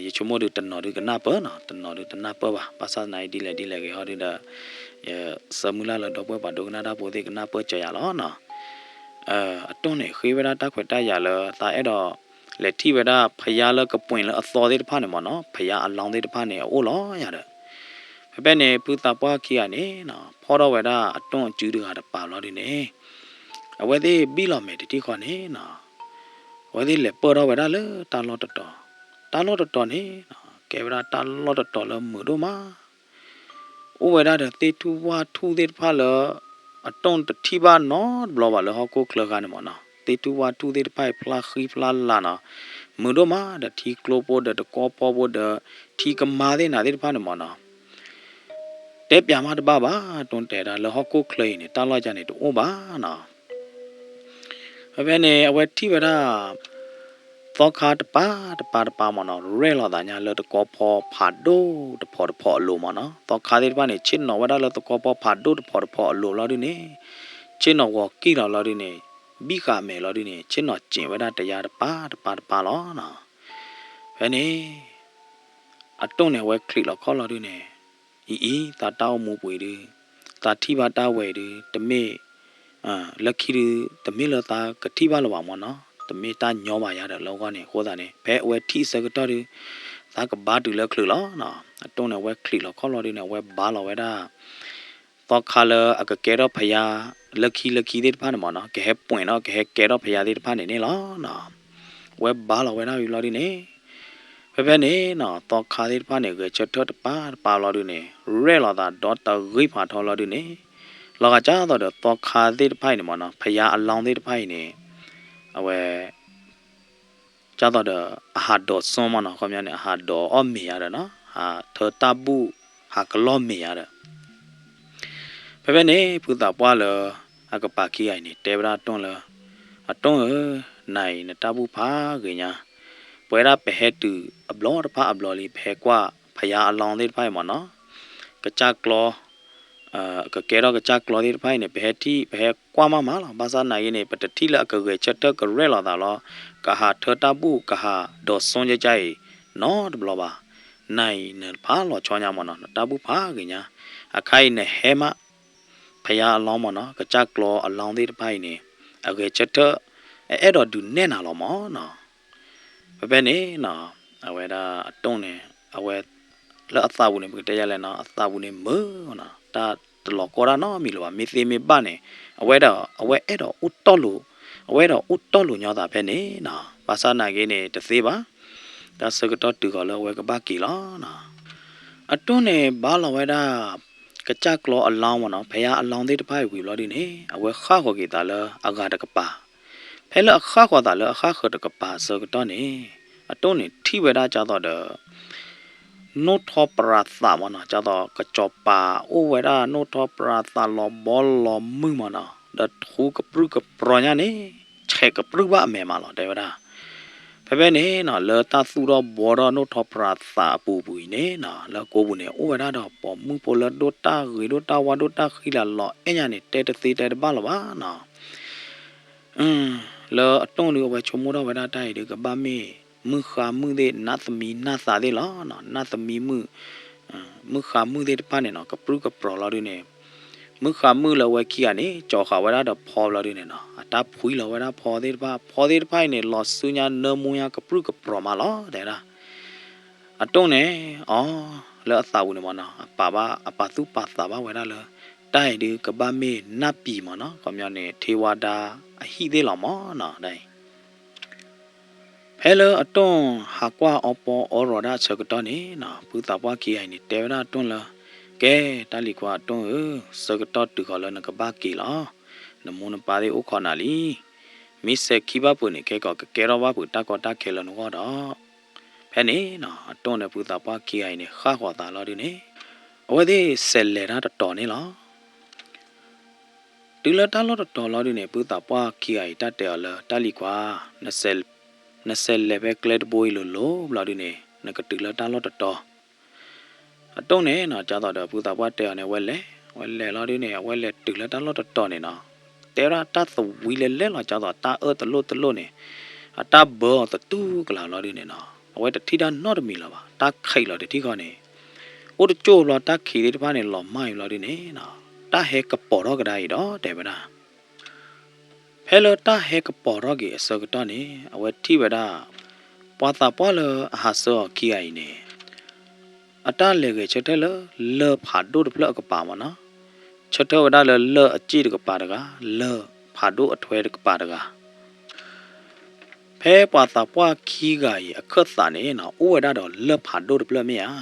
ယဆိကမိၣ်ဒုးတနီၤဒုးကနၢ်ပၢၢ်နီၤ, တနီၤဒုးတနၢ်ပၢၢ်ဘၣ်. ဘၣ်ဆၣ်သနာ်က့ဒ်လဲၣ်ဒ်လဲၣ်ဂ့ၤဟီဒုးဒီး ယဆၢမုၢ်လၢ်လၢဒီပုၢ်ဝဲၢ်ပှၤဒိကနၣ်တၢ်ဖိသ့ၣ်ကနၢ်ပၢၢ်စၢၤယၤလီၤနီၤ. အတိၢ်န့ၣ် ဃ့ဝဲဒၣ်တၢ်ခွဲးတၢ်ယာ်လၢ သးအဲၣ်ဒိး လဲၤထံၣ်ဝဲဒၣ်ဖယါလၢကပှ့ၤလၢအသီသ့ၣ်တဖၣ်န့ၣ်မၢ်နီၤ, ဖယါအလောင်းသ့ၣ်တဖၣ်န့ၣ် အအိၣ်လီၤယၤဒီး ဖဲဖဲန့ၣ် ဖုသးပှၢ်ခံဂၤန့ၣ်နီၤ ဖီၣ်ထီၣ်ဝဲဒၣ်အတိၢ်အစုတဂၤတပၤဘျီဒုန့ၣ် အဝဲသ့ၣ်ဘံၣ်လီၤမဲာ်တထံၣ်ဃီန့ၣ်နီၤ အဝဲသ့ၣ်လဲၤပၢၢ်ထီၣ်ဝဲဒၣ်လၢတၢ်လီၢ်တတီၤ, တၢ်လီၢ်တတီၤန့ၣ်နီၤ ကဲဝဲဒၣ်တၢ်လီၢ်တတီၤလၢမုာ်ဒိၣ်မး အိၣ်ဝဲဒၣ်ဒီးသ့ၣ်ထူၣ်ဝၣ်ထူၣ်သ့ၣ်တဖၣ်လၢ အတိၢ်တထံၣ်ဘၣ်နီတဘျီဘၣ်လၢဟီၣ်ခိၣ်ချၢခါန့ၣ်မၢ်နီၤ, သ့ၣ်ထူၣ်ဝၣ်ထူၣ်သ့ၣ်တဖၣ်အံၤဖျါဃံဖျါလၤနီၤ, မုာ်ဒိၣ်မးဒီးထံကျိဖိဒီးတကီဖီဖိဒီး ထံကမါသ့ၣ်နၤသ့ၣ်တဖၣ်န့ၣ်မၢ်နီၤ တဲပျးမးတဘၣ်ဘၣ်, တိၢ်တဲဒၣ်လၢဟီၣ်ခိၣ်ချၢအံၤန့ၣ် တၢ်လီၢ်ယါန့ၣ်တအိၣ်ဘၣ်နီၤ. ဖဲဖဲန့ၣ် အဝဲထံၣ်ဝဲဒၣ် သီခါတပၤတပၤတပၤမၢ်နီၤ ရဲၣ်လီၤသးညါလၢတကီဖီဖးဒိၣ်တဖီတဖီအလိၤမၢ်နီၤ, သီခါသ့ၣ်တဖၣ်န့ၣ် ဆ့ၣ်နီၤဝဲဒၣ်လၢတကီဖီဖးဒိၣ်တဖီတဖီအလိၤလီၤဒုန့ၣ်, ဆ့ၣ်နီၤဂီၤကံၣ်လီၤလီၤဒုန့ၣ်, ဘံၣ်ဃာ်မဲာ်လီၤဒုန့ၣ် ဆ့ၣ်နီၤစ့ၣ်ဝဲဒၣ်တယါတပၤတပၤတပၤလီၤနီၤ. ဖဲန့ၣ် အတိၢ်န့ၣ် အဝဲချံးလီၤခီၣ်လီၤဒုန့ၣ်, အံၤအံၤ သးတၢ်အိၣ်မူပှ့ၤဒု, သးထံၣ်ဘၣ်တၢ်ဝဲအံၤဒု, တမ့ၢ် လၢခံဒု တမ့ၢ်လၢသးကထံၣ်ဘၣ်လၢၤဘၣ်မၢ်နီၤ, တမ့ၢ်တၢ်ညီဘၣ်ယါဒီးလၢအဂီၢ်န့ၣ် အဃိသတးန့ၣ် ဖဲအဝဲထံၣ်အဆၢကတီၢ်ဒု သးကဘါတုၤလၢချုးလီၤနီၤ. အတိၢ်န့ၣ် အဝဲချံးလီၤခီၣ်လီၤဒုန့ၣ် အဝဲဘါလီၤဝဲဒၣ် သီခါလၢအကကဲထီၣ်ဖယါလၢခံလၢခံသ့ၣ်တဖၣ်န့ၣ်မ့ၢ်နီၤ, ကဟဲပှဲၤနီၤ ကဟဲကဲထီၣ်ဖယါသ့ၣ်တဖၣ်န့ၣ်န့ၣ်လီၤနီၤ. အဝဲဘါလီၤဝဲဒၣ်ဝံၤလီၤဒုန့ၣ် ဖဲဖဲန့ၣ်နီၤ သီခါသ့ၣ်တဖၣ်န့ၣ် ဂဲၤဆၢထၢၣ်တပၤတပၤလီၤဒုန့ၣ် ရဲၣ်လီၤသးဒီတဂ့ၤဖးထီလီၤဒုန့ၣ် လီၤဂာ်ကၢ်သိးဒီးသီခါသ့ၣ်တဖၣ်အံၤန့ၣ်မ့ၢ်နီၤ ဖယါအလောင်းသ့ၣ်တဖၣ်အံၤန့ၣ် အဝဲ ကၢ်သိးဒီးအဟးဒိးစိမ့ၢ်နီၤ, ခီပညီန့ၣ် အဟးဒိးအီၣ်မ့ၤယါဒီးနီၤ, ဟးထၢတၢ်ဘူၣ် ဟးကလီၢ်မ့ၤယါဒီး ဖဲဖဲန့ၣ် ဖုသးပှၢ်လၢအကပၤခံဂၤအံၤန့ၣ် တဲဝဲဒၣ်အတိၢ်လၢ အတိၢ်ဧၢ, နၤအံၤနတၢ်ဘူၣ်ဖးဂ့ၤညါ, ပဝဲဒၣ်ပဟဲတုၤအဘျီတဖၣ်အဘျီလံ ပဟဲကွၢ်ဖယါအလောင်းသ့ၣ်တဖၣ်အံၤမ့ၢ်နီၤ, ကစၢ်ကျီ ကကဲထီၣ်ကစၢ်ကျီသ့ၣ်တဖၣ်အံၤန့ၣ် ပဟဲထံၣ် ပဟဲကွၢ်မးမးလီၤ. ဘၣ်ဆၣ်နာ်က့န့ၣ် ပတထံၣ်လၢအကဂဲၤဆၢထၢၣ်ကရဲၣ်လီၤသးလီၤ, ကဟးထၢတၢ်ဘူၣ် ကဟးဒိးစိကၢ်အံၤ နီတဘျီဘၣ်. နၤအံၤနဖးလီၤဆီညါမ့ၢ်နီၤ, နတၢ်ဘူၣ်ဖးဂ့ၤညါ, အခါအံၤနဟဲမး ဖယါအလောင်းမ့ၢ်နီၤ, ကစၢ်ကျီအလောင်းသ့ၣ်တဖၣ်အံၤန့ၣ် အဂဲၤဆၢထၢၣ် အအဲၣ်ဒိးဒုးနဲၣ်နၤလီၤမ့ၢ်နီၤ. ဖဲဖဲန့ၣ်နီၤ အဝဲဒၣ်အတိၢ်န့ၣ် အဝဲ လၢအသးပူၤန့ၣ် ပကတဲယလဲၣ်နီၤ, အသးပူၤန့ၣ်မုာ်နီၤ, တၢ်တလီၤကီတၢ်နီတမံၤလၢၤဘၣ်. မ့ၢ်သ့မ့ၢ်ဘၣ်န့ၣ် အဝဲဒၣ် အဝဲအဲၣ်ဒိးအိၣ်တီၢ်လိာ် အဝဲအဲၣ်ဒိးအိၣ်တီၢ်လိာ်ညီသးဖဲန့ၣ်နီၤ. ဘၣ်ဆၣ်နာ်က့န့ၣ် တသ့ဘၣ်. တၢ်ဆၢကတီၢ်တုၤဃီၤလၢအဝဲကဘၣ်က့ၤလီၤနီၤ. အတိၢ်န့ၣ် ဘါလီၤဝဲဒၣ် ကစၢ်ကျီအလောင်းမ့ၢ်နီၤ, ဖယါအလောင်းသ့ၣ်တဖၣ်အံၤဝံၤဘျီဒုန့ၣ် အဝဲဃၣ်ဃီၤက့ၤသးလၢအဂၤတကပၤ. ဖဲလၢအဃၣ်ဃီၤသးလၢအဃၣ်ဃၢၤတကပၤအဆၢကတီၢ်န့ၣ် အတိၢ်န့ၣ်ထံၣ်ဝဲဒၣ်ကၢ်သိးဒီး နိၣ်ထီပြးသးမ့ၢ်နီၤ, ကၢ်သိးကစီၤပၤအိၣ်ဝဲဒၣ် နိၣ်ထီပြးသးလီၤဘီလီၤမုၢ်မ့ၢ်နီၤ, ဒီးထူကပြုၢ်ကပြီၤညါန့ၣ် ဆဲးကပြုၢ်ဘၣ်အမဲာ်မးလီၤ တဲဝဲဒၣ်. ဖဲဖဲန့ၣ်နီၤ လၢတၢ်သူၣ်ထီၣ်ဘှီထီၣ်နိၣ်ထီပြးသးအပူၤပူၤအံၤန့ၣ်နီၤ လၢကိပူၤန့ၣ် အိၣ်ဝဲဒၣ်ဒီးပိာ်မုၣ်ဖိလၢဒိၣ်တၢ်ဂ့ၤဒိၣ်တၢ်ဝါဒိၣ်တၢ်ဃံလၤလီၤအဲၣ်ညါန့ၣ် တဲတသ့တဲတဘၣ်လၢၤဘၣ်နီၤ. လၢအတိၢ်ဒု အဝဲဆိကမိၣ်ထီၣ်ဝဲဒၣ်တၢ်အံၤဒု ကဘၣ်မ့ၢ်မုၣ်ဃါမုၣ်သ့ၣ် နးသမံနးသးသ့ၣ်လီၤနီၤ, နးသမံမုၣ် မုၣ်ဃါမုၣ်သ့ၣ်တဖၣ်န့ၣ်နီၤ ကပြုၢ်ကပြီၤလီၤဒုန့ၣ် မုၣ်ဃါမုၣ်လၢအဝဲခံဂၤန့ၣ် ကၠီၤဃာ်ဝဲဒၣ်ဒီးဖီဘျီဒုန့ၣ်နီၤ အတၢ်ဖှံလီၤဝဲဒၣ်ဖီသ့ၣ်တဖၣ်, ဖီသ့ၣ်တဖၣ်အံၤန့ၣ် လီၤစုညါနၢမူညါကပြုၢ်ကပြီၤမးလီၤ တဲဒၣ်. အတိၢ်န့ၣ် အီၤ လၢအသးပူၤန့ၣ်မ့ၢ်နီၤ အပာ်ဘၣ် အပာ်သူၣ်ပာ်သးဘၣ်ဝဲဒၣ်လၢ တၢ်အံၤဒုကဘၣ်မ့ၢ်နၢ်ပံၤမ့ၢ်နီၤ, ခီပညီန့ၣ် ထ့ဝါဒါအဟံၣ်သ့ၣ်လီၤမ့ၢ်နီၤ တၢ်အံၤ ဖဲလၢအတိၢ်ဟးကွၢ်အီပီအီရီၤဒၣ်အဆၢကတီၢ်န့ၣ်နီၤ ဖုသးပှၢ်ခံဂၤအံၤန့ၣ် တဲဝဲဒၣ်အတိၢ်လၢ ကဲ တၢ်လံၤခွါအတိၢ်ဧၢ, ဆၢကတီၢ်တုၤဃီၤလၢနကဘၣ်က့ၤလီၤ. နမိၢ်နပၢ်သ့ၣ်အိၣ်ခိးနၤလံ. မ့ၢ်စဲၤခံဘၣ်ပှၤန့ၣ် ခဲကီးကကဲထီၣ်ဘၣ်ပှၤတၢ်ကီတၢ်ခဲလၢနဂီၢ်ဒီး ဖဲန့ၣ်နီၤ အတိၢ်န့ၣ် ဖုသးပှၢ်ခံဂၤအံၤန့ၣ် ဃၣ်ဃီၤသးလီၤဒုန့ၣ် အဝဲသ့ၣ်စဲးလဲၤတၢ်တတီၤန့ၣ်လီၤ. တုၤလၢတၢ်လီၢ်တတီၤလီၤဒုန့ၣ် ဖုသးပှၢ်ခံဂၤအံၤတၢ်တဲအီၤလၢ တၢ်လံၤခွါ နစဲး နစဲးလဲၤဖဲကျဲတဘိအံၤလိၤလိၤဘျီဒုန့ၣ် နကတုၤလၢတၢ်လီၢ်တတီၤ အတိၢ်န့ၣ်နီၤ ကၢ်သိးဒီးဖုသးပှၢ်တဲအီၤန့ၣ် အဝဲလဲၤ အဝဲလဲၤလီၤဒုန့ၣ် အဝဲလဲၤတုၤလၢတၢ်လီၢ်တတီၤန့ၣ်နီၤ တဲဝဲဒၣ်တၢ်သဝံလဲၤလဲၤလီၤ ကၢ်သိးတၢ်အၢၣ်တလိၣ်တလိၣ်န့ၣ် အတၢ်ဘၢအီၤသတူၢ်ကလာ်လီၤဒုန့ၣ်နီၤ အဝဲတထံၣ်တၢ်နီတမံၤလၢၤဘၣ် တၢ်ခံးလီၤတထံၣ်ဃီန့ၣ် အိၣ်တကၠိၢ်ဘျီတၢ်ခံးသ့ၣ်တဖၣ်န့ၣ် လီၤမၢ်အံၤဘျီဒုန့ၣ်နီၤ တၢ်ဟဲကပီၤထီၣ်ကဒါအံၤဒီး တဲဝဲဒၣ် ဖဲလၢတၢ်ဟဲကပီၤထီၣ်က့ၤအဆၢကတီၢ်န့ၣ် အဝဲထံၣ်ဝဲဒၣ် ပှၤသးပှၢ်လၢအဟးဆှၢအီၤခံဂၤအံၤန့ၣ် အတၢ်လဲၤဂဲၤဆၢထၢၣ်လၢ လၢၢ်ဖးဒိၣ်တဖျၢၣ်အကပၤမ့ၢ်နီၤ, ဆၢထၢၣ်ဝဲဒၣ်လၢလၢၢ်အစ့ၣ်တကပၤတဂၤ လၢၢ်ဖးဒိၣ်အထွဲတကပၤတဂၤ ဖဲပှၤသးပှၢ်ခံဂၤအံၤအခၢၣ်သးန့ၣ်နီၤ အိၣ်ဝဲဒၣ်ဒီးလၢၢ်ဖးဒိၣ်တဖျၢၣ်မ့ၢ်ဧါ,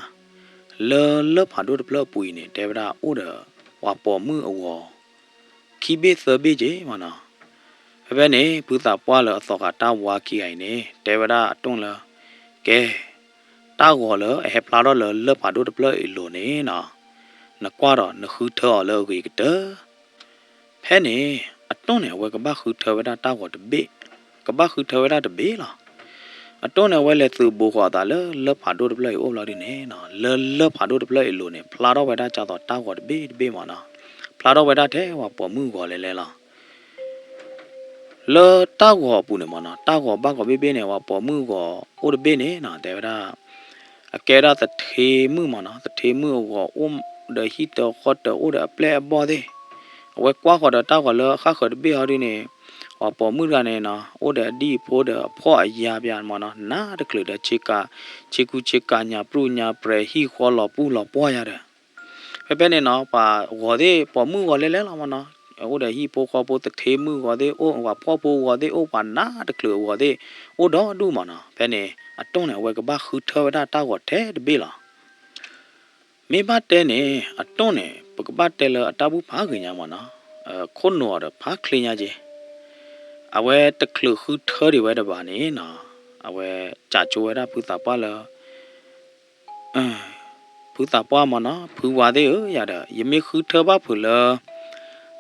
လၢလၢၢ်ဖးဒိၣ်တဖျၢၣ်အပူၤအံၤန့ၣ် တဲဝဲဒၣ်အိၣ်ဒီးပှၤပိာ်မုၣ်အဂီၤ ခံဘ့ၣ်သၢဘ့ၣ်က့ၤမ့ၢ်နီၤ. ဖဲဖဲန့ၣ် ဖုသးပှၢ်လၢအသီၣ်ဃာ်တၢ်ဝါခံဂၤအံၤန့ၣ် တဲဝဲဒၣ်အတိၢ်လၢ ကဲ တၢ်ဂီၤလၢအဟဲဖျါထီၣ်လၢလၢၢ်ဖးဒိၣ်တဖျၢၣ်အံၤအလိၤန့ၣ်နီၤ, နကွၢ်ဒီးနဃုထၢအီၤလၢအဂ့ၤကတၢၢ် ဖဲန့ၣ် အတိၢ်န့ၣ် အဝဲကဘၣ်ဃုထၢဝဲဒၣ်တၢ်ဂီၤတဘ့ၣ်, ကဘၣ်ဃုထၢဝဲဒၣ်တဘ့ၣ်လီၤ. အတိၢ်န့ၣ် အဝဲလဲၤသုးဘူးဃီၤအသးလၢလၢၢ်ဖးဒိၣ်တဖျၢၣ်အံၤအိၣ်ဘျီဒုန့ၣ်နီၤ, လၢလၢၢ်ဖးဒိၣ်တဖျၢၣ်အံၤအလိၤန့ၣ် ဖျါထီၣ်ဝဲဒၣ်ကၢ်သိးတၢ်ဂီၤတဘ့ၣ်တဘ့ၣ်မ့ၢ်နီၤ, ဖျါထီၣ်ဝဲဒၣ်ထဲပှၤပိာ်မုၣ်ဂီၤလဲၤလဲၤလီၤ. လၢတၢ်ဂီၤအပူၤန့ၣ်မ့ၢ်နီၤ, တၢ်ဂီၤဘၣ်ဂီၤဘ့ၣ်ဘ့ၣ်န့ၣ် ပှၤပိာ်မုၣ်ဂီၤအိၣ်တဘ့ၣ်န့ၣ်နီၤ, တဲဝဲဒၣ် အကဲဒၣ်သထ့မုၣ်မ့ၢ်နီၤ, သထ့မုၣ်အဂီၤအိၣ်ဒီးဟံၣ်တၢၤဃီတၢၤအိၣ်ဒီးအပျဲၢ်အဘီၣ်သ့ၣ်, အဝဲကွၢ်ဃီၤဒီးတၢ်ဂီၤလၢအဃၣ်ဃၢၤတဘ့ၣ်ဟီဒုန့ၣ်, ပှၤပိာ်မုၣ်တဂၤန့ၣ်နီၤ အိၣ်ဒီးအဒံၣ်အဖိဒီးအဖှီၣ်အယာ်ပၠးမၢ်နီၤ, နးတချုးဒီး ဆ့ကူဆ့ကၤညၣ်ပြူၣ်ညၣ်ပြဲၤ ဟံၣ်ဃီလီၤပူၢ်လီၤပှီၢ်ယၤဒီး ဖဲဖဲန့ၣ်နီၤ ပှၤဂီၤသ့ၣ် ပိာ်မုၣ်ဂီၤလဲလဲလီၤမၢ်နီၤ, အိၣ်ဒီးဟံၣ်ဖိဃီဖိ သထ့မုၣ်ဂီၤသ့ၣ်အိၣ် ပှၤဖှီၣ်ဖိဂီၤသ့ၣ်အိၣ် ပှၤနးတချုးအဂီၤသ့ၣ် အိၣ်ဒီဒူၣ်မၢ်နီၤ. ဖဲန့ၣ် အတိၢ်န့ၣ် အဝဲကဘၣ်ဃုထၢဝဲဒၣ်တၢ်ဂီၤထဲတဘ့ၣ်လီၤ. မ့ၢ်ဘၣ်တဲန့ၣ် အတိၢ်န့ၣ် ပကဘၣ်တဲလၢအတၢ်ဘူၣ်ဖးဂ့ၤညါမၢ်နီၤ, ခိၣ်နူာ်အီၤဒီးဖးချ့ညါက့ၤ, အဝဲတချုးဃုထၢဒံးဝဲတဘၣ်န့ၣ်နီၤ, အဝဲကးကၠိဝဲဒၣ်ဖုသးပှၢ်လၢ ဖုသးပှၢ်မၢ်နီၤ ဖုဝါသ့ၣ်ဧၢ ယၤဒီး ယမ့ၢ်ဃုထၢဘၣ်ဖုးလၢ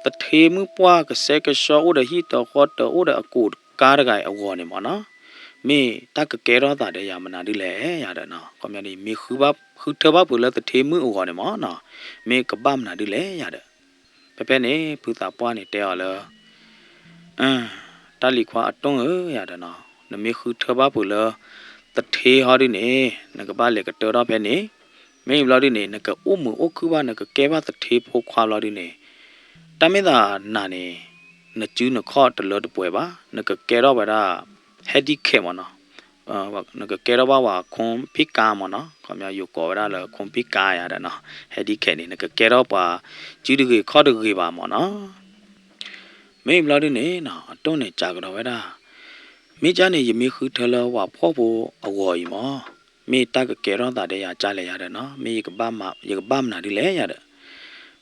သထ့မုၣ်ပှၢ်ကဆှဲကဆှီအိၣ်ဒီးဟံၣ်တဃီတၢၤအိၣ်ဒီးအကူးတကါတဂၤအံၤအဂီၤန့ၣ်မၢ်နီၤ, မ့ၢ်တၢ်ကကဲထီၣ်သးဒီးယၤမနုၤဒ်လဲၣ်ယၤဒီးနီၤ, ခီပညီန့ၣ် မ့ၢ်ဃုဘၣ် ဃုထၢဘၣ်ဖုးလၢသထ့မုၣ်အဂီၤန့ၣ်မၢ်နီၤ, မ့ၢ်ကဘၣ်မနုၤဒ်လဲၣ်ယၤဒီး ဖဲဖဲန့ၣ် ဖုသးပှၢ်န့ၣ်တဲအီၤလၢ တၢ်လံၤခွါအတိၢ်ဧၢ ယၤဒီးနီၤ, နမ့ၢ်ဃုထၢဘၣ်ဖုးလၢ သထ့ဟီဒုန့ၣ် နကဘၣ်လဲၤကတၢၢ်ထီၣ်ဖဲန့ၣ်, မ့ၢ်ဘျီဒုန့ၣ် နကအိၣ်မုာ်အိၣ်ခုၣ်ဘၣ် နကကဲဘၣ်သထ့ဖိခွါဘျီဒုန့ၣ်, တၢ်မ့ၢ်သးနၤန့ၣ် နစုနခီၣ်တလၢတပှဲၤဘၣ်, နကကဲထီၣ်ဝဲဒၣ် handicap မၢ်နီၤ, နကကဲထီၣ်ဘၣ်ပှၤ คนพิการ မၢ်နီၤ, ခီပညီယိၤကိးဝဲဒၣ်လၢ คนพิการ ယၤဒီးနီၤ, handicap န့ၣ် နကကဲထီၣ်ပှၤစုတဂ့ၤခီၣ်တဂ့ၤဘၣ်မၢ်နီၤ. မ့ၢ်ဘျီဒုန့ၣ်နီၤ အတိၢ်န့ၣ်ကးကဒီးဝဲဒၣ်, မ့ၢ်ကၢ်န့ၣ် ယမ့ၢ်ဃုထၢလၢပှၤဖှီၣ်ဖိအဂီၤအံၤမၢ်, မ့ၢ်တၢ်ကကဲထီၣ်သးဒီးယၤကၢ်လဲၣ်ယၤဒီးနီၤ, မ့ၢ်ယကဘၣ်မနုၤဒ်လဲၣ်ယၤဒီး,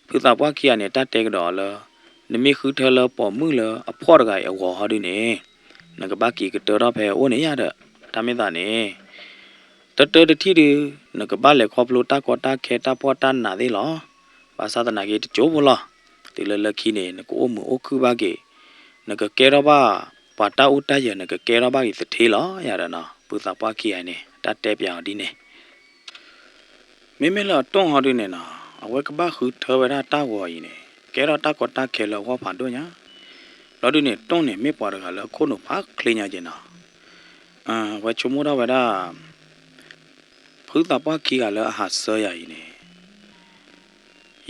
ဖုသးပှၢ်ခံဂၤန့ၣ် တၢ်တဲကဒီးအီၤလၢ နမ့ၢ်ဃုထၢလၢပိာ်မုၣ်လၢအဖှီၣ်တဂၤအံၤအဂီၤဟီဒုန့ၣ်, နကဘၣ်က့ၤကတၢၢ်ထီၣ်ဖဲအအိၣ်န့ၣ်ယၤဒီး, တၢ်မ့ၢ်သးန့ၣ် တၢတၢတထံၣ်ဒု နကဘၣ်လဲၤခီဖျိတၢ်ကီတၢ်ခဲတၢ်ဖှီၣ်တၢ်နးသ့ၣ်လီၤ. ဘၣ်ဆၣ်သနာ်က့တကၠိဖိလီၤ. တုၤလၢလၢခံန့ၣ် နကအိၣ်မုာ်အိၣ်ခုၣ်ဘၣ်က့ၤ, နကကဲထီၣ်ဘၣ်ပှၤတၢ်အိၣ်တၢ်ယၢၤ နကကဲထီၣ်ဘၣ်က့ၤသထ့လီၤယၤဒီးနီၤ, ဖုသးပှၢ်ခံဂၤအံၤန့ၣ် တၢ်တဲပၠးအီၤဒ်န့ၣ် မ့မ့ၢ်လၢအတိၢ်ဟီဒုန့ၣ်နီၤ, အဝဲကဘၣ်ဃုထၢဝဲဒၣ်တၢ်ဂီၤအံၤန့ၣ် ကဲထီၣ်တၢ်ကီတၢ်ခဲလၢအဂီၢ်ဖးဒိၣ်ညါ, ဘျီဒုန့ၣ် တိၢ်န့ၣ်မ့ၢ်ပှၤတဂၤလၢအခိၣ်နူာ်ဖးချ့ညါက့ၤနီၤ, အဝဲဆိကမိၣ်ထီၣ်ဝဲဒၣ် ဖုသးပှၢ်ခံဂၤလၢအဟးဆှၢယၤအံၤန့ၣ်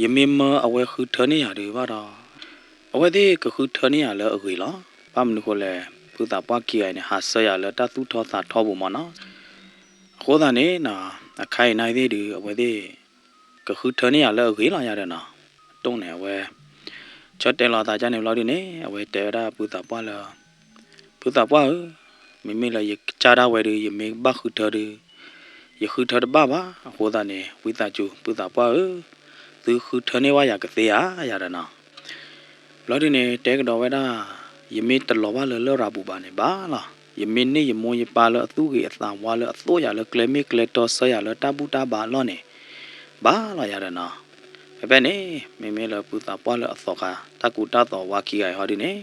ယမ့ၢ်မၢအဝဲဃုထၢန့ၢ်ယၤဒုးဘၣ်ဒီး, အဝဲသ့ၣ်ကဃုထၢန့ၢ်ယၤလၢအဂ့ၤလီၤ. ဘၣ်မနုၤဃိလဲၣ်, ဖုသးပှၢ်ခံဂၤအံၤန့ၣ် ဟးဆှၢယၤလၢတၢ်သူၣ်ထီၣ်သးထီပူၤမၢ်နီၤ. အဃိသတးန့ၣ်နီၤ, အခါအံၤနာ်သ့ၣ်ဒုး အဝဲသ့ၣ် ကဃုထၢန့ၢ်ယၤလၢအဂ့ၤလီၤယၤဒီးနီၤ. အတိၢ်န့ၣ် အဝဲ ဆၢတဲာ်လီၤသးဒ်န့ၣ်ဘျီဒုန့ၣ် အဝဲတဲဝဲဒၣ်ဖုသးပှၢ်လၢ ဖုသးပှၢ်ဧၢ, မ့မ့ၢ်လၢယကစၢ်ဒၣ်ဝဲဒုး ယမ့ၢ်ဘၣ်ဃုထၢဒုး ယဃုထၢတဘၣ်ဘၣ်. အဃိသတးန့ၣ် ဝံသးစူၤ ဖုသးပှၢ်ဧၢ, သုဃုထၢန့ၢ်ဝဲယၤကသ့ဧါ ယၤဒီးနီၤ. ဘျီဒုန့ၣ် တဲကဒီးဝဲဒၣ်, ယမ့ၢ်တလီၤဘၣ်လၢလရာ်ပူၤဘၣ်န့ၣ်ဘၣ်လီၤ. ယမ့ၢ်န့ၢ်ယမိၢ်ယပၢ်လၢအသူၣ်ဂ့ၤအသးဝါလၢအသိၣ်ယၤလၢကျဲမ့ၢ်ကျဲတီဆှၢယၤလၢတၢ်ဘူၣ်တၢ်ဘါအလီၢ်န့ၣ် ဘၣ်လီၤယၤဒီးနီၤ. ဖဲဖဲန့ၣ် မ့မ့ၢ်လၢဖုသးပှၢ်လၢအသီခါ တၢ်ကူတၢ်သိးဝါခံဂၤအံၤဟီဒုန့ၣ်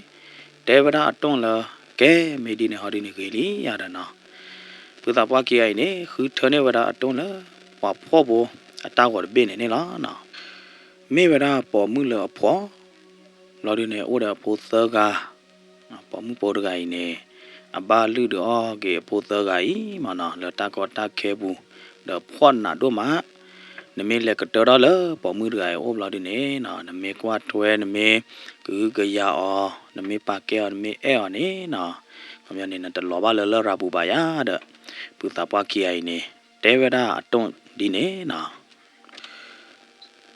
တဲဝဲဒၣ်အတိၢ်လၢ ကဲမ့ၢ်ဒ်န့ၣ်ဟီဒုန့ၣ်ဂ့ၤလံယၤဒီးနီၤ. ဖုသးပှၢ်ခံဂၤအံၤန့ၣ် ဃုထၢန့ၢ်ဝဲဒၣ်အတိၢ်လၢ ပှၤဖှီၣ်ဖိအတၢ်ဂီၤတဘ့ၣ်န့ၣ်န့ၣ်လီၤ. မ့ၢ်ဝဲဒၣ်ပိာ်မုၣ်လၢအဖှီၣ် ဘျီဒုန့ၣ် အိၣ်ဒီးအဖိသၢဂၤ, ပိာ်မုၣ်ဖိတဂၤအံၤန့ၣ် အဘၣ်လုၢ်ဒုးအီၣ်က့ၤအဖိသၢဂၤအံၤမ့ၢ်နီၤ လၢတၢ်ကီတၢ်ခဲပူၤ ဒီးဖှီၣ်နးဒိၣ်မး. နမ့ၢ်လဲၤကတၢၢ်ထီၣ်လၢပိာ်မုၣ်တဂၤအံၤအအိၣ်ဘျီဒုန့ၣ်နီၤ နမ့ၢ်ကွၢ်ထွဲ နမ့ၢ်ကဟုကယာ်အီၤ နမ့ၢ်ပာ်ကဲအီၤ နမ့ၢ်အဲၣ်အီၤန့ၣ်နီၤ ခီပညီန့ၣ် နတလီၤဘၣ်လၢလရာ်ပူၤဘၣ်ယၤဒီး ဖုသးပှၢ်ခံဂၤအံၤန့ၣ် တဲဝဲဒၣ်အတိၢ်ဒ်န့ၣ်နီၤ.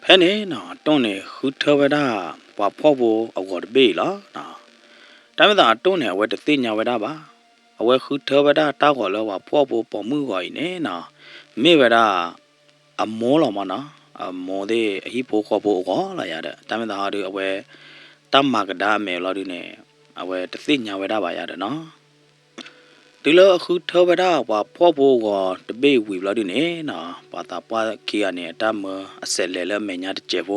ဖဲန့ၣ်နီၤ အတိၢ်န့ၣ် ဃုထၢဝဲဒၣ် ပှၤဖှီၣ်ဖိအဂီၤတဘ့ၣ်အံၤလီၤ. တၢ်မ့ၢ်သးအတိၢ်န့ၣ် အဝဲတသ့ၣ်ညါဝဲဒၣ်ဘၣ်. အဝဲဃုထၢဝဲဒၣ်တၢ်ဂီၤလၢပှၤဖှီၣ်ဖိပိာ်မုၣ်ဂီၤအံၤန့ၣ်နီၤ မ့ၢ်ဝဲဒၣ် အမိၢ်လီၤမ့ၢ်နီၤ. အမိၢ်သ့ၣ် အဟံၣ်ဖိဃီဖိအဂီၤလီၤယၤဒီး တၢ်မ့ၢ်သးဟီဒု အဝဲ တၢ်မၤကဒါအမဲာ်လီၤဒုန့ၣ် အဝဲတသ့ၣ်ညါဝဲဒၣ်ဘၣ်ယၤဒီးနီၤ. တုၤလၢအဃုထၢဝဲဒၣ်ပှၤဖှီၣ်ဖိဂီၤတဘ့ၣ်ဝံၤဘျီဒုန့ၣ်နီၤ ပှၤသးပှၢ်ခံဂၤန့ၣ် အတၢ်မၢအဆဲးလဲၤလၢအမဲာ်ညါတစဲးဖိ.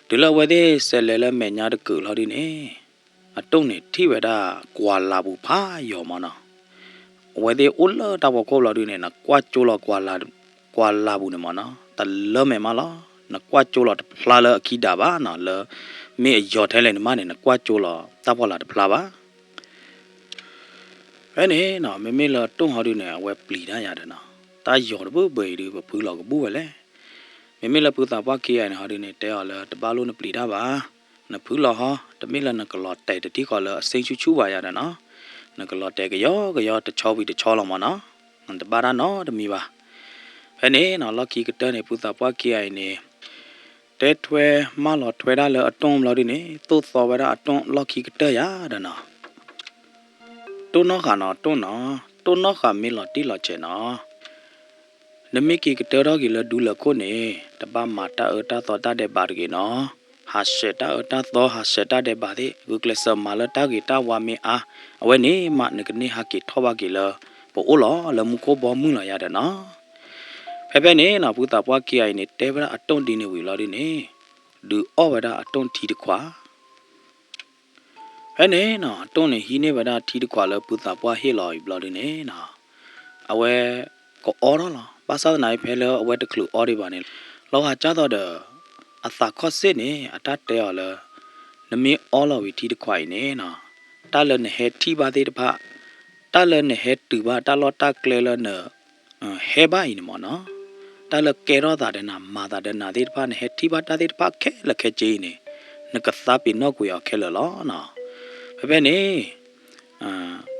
တုၤလၢအဝဲသ့ၣ်ဆဲးလဲၤလၢအမဲာ်ညါတကုာ်လီၤဒုန့ၣ် အတိၢ်န့ၣ်ထံၣ်ဝဲဒၣ်ကွၢ်လၤပူၤဖးယိာ်မ့ၢ်နီၤ. အဝဲသ့ၣ်အိၣ်လၢတၢ်ဖီခိၣ်ဘျီဒုန့ၣ် နကွၢ်ကၠိလီၤကွၢ်လၤပူၤန့ၣ်မ့ၢ်နီၤ တလၢမဲာ်မးလီၤ. နကွၢ်ကၠိလီၤတဖျါလၢအခံဒၣ်ဘၣ်နီၤ လၢ မ့ၢ်အယီၤထဲလဲၣ်န့ၣ်မးန့ၣ် နကွၢ်ကၠိလီၤတၢ်ဖီလာ်တဖျါဘၣ်. ဖဲန့ၣ်နီၤ မ့မ့ၢ်လၢအတိၢ်ဟီဒုန့ၣ် အဝဲပျံၤတၢ်ယၤဒီးနီၤ တၢ်ယီၤတဘၣ်ဘၣ်အံၤဒု ပဖုလီၤကဘူၣ်ဝဲလဲၣ်. မ့မ့ၢ်လၢဖုသးပှၢ်ခံဂၤန့ၣ်ဟီဒုန့ၣ် တဲအီၤလၢတဘၣ်လိၣ်နပျံၤတၢ်ဘၣ်, နဖုလီၤဟီ တမ့ၢ်လၢနကလီၤတဲာ်တထံၣ်ဃီလၢအစ့ဆူၣ်ဆူၣ်ဘၣ်ယၤဒီးနီၤ, နကလီၤတဲာ်ကယီကယီတဆီဝံၤတဆီလီၤမၢ်နီၤ, နတဘၣ်တၢ်နီတမံၤဘၣ်. ဖဲန့ၣ်နီၤ လီၢ်ခံကတၢၢ်န့ၣ် ဖုသးပှၢ်ခံဂၤအံၤန့ၣ် တဲထွဲမၢလီၤထွဲဒၣ်လၢအတိၢ်ဘျီဒုန့ၣ် သိၣ်သီဝဲဒၣ်အတိၢ်လီၢ်ခံကတၢၢ်ယၤဒီးနီၤ, တိၢ်နီၣ်ဃာ်နီၤ တိၢ်နီၤ, တိၢ်နီၣ်ဃာ်မ့ၢ်လီၤတံၢ်လီၤဆဲးနီၤ နမ့ၢ်က့ၤကတၢၢ်ထီၣ်က့ၤလၢဒူလၢာ်ခိၣ်န့ၣ် တဘၣ်မၤတၢ်အၢတၢ်သီတၢ်ဒဲးဘးတဂ့ၤနီၤ, ဟးဆှဲးတၢ်အၢတၢ်သီ ဟးဆှဲးတၢ်ဒဲးဘးသ့ၣ် ဂုာ်ကျဲးစၢးမၤလၢတၢ်ဂ့ၤတၢ်ဝါမ့ၢ်အါ, အဝဲန့ၣ်မးနကန့ၢ်ဟးက့ၤထီၣ်ဘၣ်က့ၤလၢ ပအိၣ်လီၤလၢမူခိၣ်ဘီမုၢ်လီၤယၤဒီးနီၤ. ဖဲဖဲန့ၣ်နီၤ ဖုသးပှၢ်ခံဂၤအံၤန့ၣ် တဲဝဲဒၣ်အတိၢ်ဒ်န့ၣ်ဝံၤလီၤဒုန့ၣ် ဒုးအီၣ်ဝဲဒၣ်အတိၢ်ထံတခွး ဖဲန့ၣ်နီၤ အတိၢ်န့ၣ် ဟံးန့ၢ်ဝဲဒၣ်ထံတခွးလၢဖုသးပှၢ်ဟ့ၣ်လီၤအံၤဘျီဒုန့ၣ်နီၤ, အဝဲကအီထီၣ်လီၤ. ဘၣ်ဆၣ်သနာ်က့ ဖဲလၢအဝဲတချုးအီဒံးဘၣ်န့ၣ် လီၤဂာ်ကၢ်သိးဒီး အသးခီၣ်စ့ၣ်န့ၣ် အတၢ်တဲအီၤလၢ နမ့ၢ်အီလီၤဝံၤထံတခွးအံၤန့ၣ်နီၤ, တၢ်လၢနဟဲထံၣ်ဘၣ်သ့ၣ်တဖၣ်, တၢ်လၢနဟဲတုၤဘၣ်တၢ်လီၢ်တၢ်ကျဲလၢန ဟဲဘၣ်အံၤန့ၣ်မၢ်နီၤ, တၢ်လၢကဲထီၣ်သးဒီးနၤ မၤသးဒီးနၤသ့ၣ်တဖၣ် နဟဲထံၣ်ဘၣ်တၢ်သ့ၣ်တဖၣ်ခဲလၢာ်ခဲဆ့အံၤန့ၣ် နကသးပ့ၤနီၣ်ကွံာ်အီၤခဲလၢာ်လီၤနီၤ. ဖဲဖဲန့ၣ်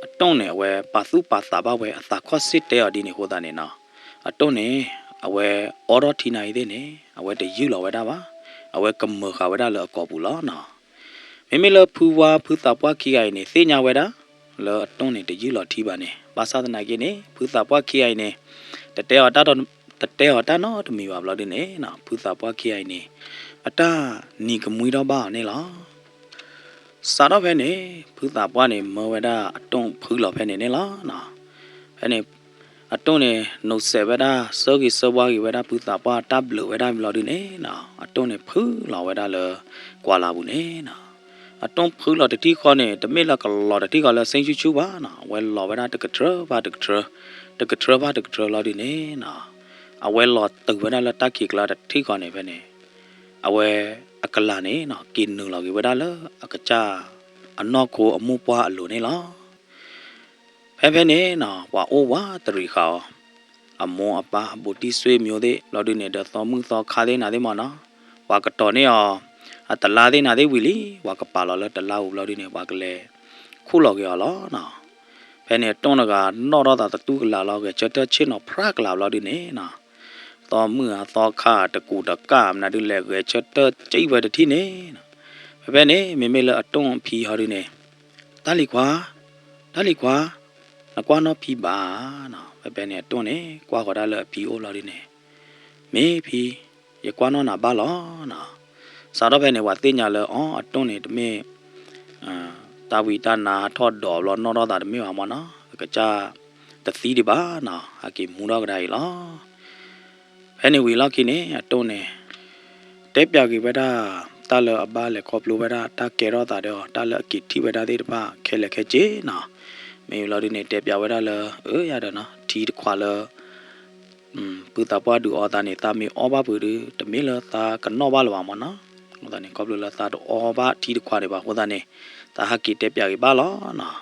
အတိၢ်န့ၣ် အဝဲပာ်သူၣ်ပာ်သးဘၣ်ဝဲ အသးခီၣ်စ့ၣ်တဲအီၤဒ်န့ၣ်အဃိသတးန့ၣ်နီၤ, အတိၢ်န့ၣ် အဝဲအီထီၣ်ထံနၤအံၤသ့ၣ်န့ၣ် အဝဲတယုၢ်လီၤဝဲဒၣ်ဘၣ်, အဝဲကမၢဃာ်ဝဲဒၣ်လၢအကိာ်ပူၤလီၤနီၤ. မ့မ့ၢ်လၢဖုဝါဖုသးပှၢ်ခံဂၤအံၤန့ၣ် သ့ၣ်ညါဝဲဒၣ် လၢအတိၢ်န့ၣ်တယုၢ်လီၤထံဘၣ်န့ၣ် ဘၣ်ဆၣ်သနာ်က့န့ၣ် ဖုသးပှၢ်ခံဂၤအံၤန့ၣ် တတဲအီၤတၢ် တတဲအီၤတၢ်နီတမံၤဘၣ်ဘျီဒုန့ၣ်နီၤ ဖုသးပှၢ်ခံဂၤအံၤန့ၣ် အတၢ်နံၤကမှံထီၣ်ဘၣ်အီၤန့ၣ်လီၤ. စးထီၣ်ဖဲန့ၣ် ဖုသးပှၢ်န့ၣ် မၢဝဲဒၣ်အတိၢ်ဖုလီၤဖဲန့ၣ်န့ၣ်လီၤ. ဖဲန့ၣ် အတိၢ်န့ၣ် နိးစဲးဝဲဒၣ် ဆၢဂ့ၤဆၢဝါဂ့ၤဝဲဒၣ်ဖုသးပှၢ် တၢ်ဘျုးဝဲဒၣ်ဘျီဒုန့ၣ်နီၤ အတိၢ်န့ၣ်ဖုလီၤဝဲဒၣ်လၢ ကွၢ်လၤပူၤန့ၣ်နီၤ အတိၢ်ဖုလီၤတထံၣ်ဃီန့ၣ် တမ့ၢ်လၢကလီၤတထံၣ်ဃီလၢစ့ဆူၣ်ဆူၣ်ဘၣ်နီၤ အဝဲလီၤဝဲဒၣ်တကထြၢဘၣ်တကထြၢ တကထြၢဘၣ်တကထြၢလီၤဒုန့ၣ်နီၤ အဝဲလီၤတုၤဝဲဒၣ်လၢတၢ်ခံးကျါတထံၣ်ဃီန့ၣ် ဖဲန့ၣ် အဝဲအကလၤန့ၣ်နီၤ က့ၤနုာ်လီၤက့ၤဝဲဒၣ်လၢအကစၢ် အနီၢ်ခိအမိၢ်ပှၢ်အလိၤန့ၣ်လီၤ. ဖဲဖဲန့ၣ်နီၤ ပှၤအိၣ်ဝးတရံးဃာ်အီၤ အမိၢ်အပၢ် ဘူးတံၢ်ဆွေမျိုးသ့ၣ် ဘျီဒုန့ၣ် ဒီးသီမုၣ်သီခါသ့ၣ်နၤသ့ၣ်မၢ်နီၤ ပှၤကတီၤန့ၢ်အီၤ အတလါသ့ၣ်နၤသ့ၣ်ဝံၤလံ ပှၤကပာ်လီၤလၢတလါပူၤဘျီဒုန့ၣ် ပှၤကလဲၤခူၣ်လီၤက့ၤအီၤလီၤနီၤ. ဖဲန့ၣ်အတိၢ်တဂၤနီၣ်ထီၣ်သးသတူၢ်ကလာ်လီၤ ဂဲၤဆၢထၢၣ်ဆ့ၣ်နီၤဖြါကလာ်ဘျီဒုန့ၣ်နီၤ သီမုၣ်အသီခါတကူးတကၢ်မနုၤဒုလဲၤဂဲၤဆၢထၢၣ်စံးဝဲတထံၣ်န့ၣ်နီၤ ဖဲဖဲန့ၣ် မ့မ့ၢ်လၢအတိၢ်အဖံဟီဒုန့ၣ် တၢ်လံၤခွါ တၢ်လံၤခွါ နကွၢ်နီၣ်ဖံဘၣ်နီၤ ဖဲဖဲန့ၣ်အတိၢ်န့ၣ် ကွၢ်ဃီၤဒၣ်လၢအဖံအိၣ်လီၤဒုန့ၣ် မ့ၢ်ဖံ ယကွၢ်နီၣ်နၤဘၣ်လီၤနီၤ. စးထီၣ်ဖဲန့ၣ် ပှၤသ့ၣ်ညါလၢအီၤ အတိၢ်န့ၣ် တမ့ၢ် တၢ်ဝံတၢ်နါထီၣ်ဒိးဘျီနီၣ်ထီၣ်သးတမ့ၢ်ဘၣ်မၢ်နီၤ အကစၢ်တသံဒံးဘၣ်နီၤ ဟဲက့ၤမူထီၣ်ကဒါအံၤလီၤ. ဖဲန့ၣ်ဝံၤလီၢ်ခံန့ၣ် အတိၢ်န့ၣ် တဲပျးက့ၤဝဲဒၣ် တၢ်လၢအဘၣ်လဲၤခီဖျိဝဲဒၣ် တၢ်ကဲထီၣ်သးဒီးအီၤ တၢ်လၢအက့ၤထံၣ်ဝဲဒၣ်သ့ၣ်တဖၣ်ခဲလၢာ်ခဲဆ့နီၤ. မ့ၢ်ဝံၤလီၤဒုန့ၣ် တဲပျးဝဲဒၣ်လၢ အၢ ယၤဒီးနီၤ ထံတခွးလၢ ဖုသးပှၢ်ဒုးအီသးန့ၣ် သးမ့ၢ်အီဘၣ်ပှ့ၤဒု တမ့ၢ်လၢသးကနီၣ်ဘၣ်လၢၤဘၣ်မၢ်နီၤ. အဃိသတးန့ၣ် ခီဖျိလၢသးတအီဘၣ်ထံတခွးန့ၣ်ဘၣ်အဃိသတးန့ၣ် သးဟးက့ၤတဲပျးက့ၤဘၣ်လီၤနီၤ.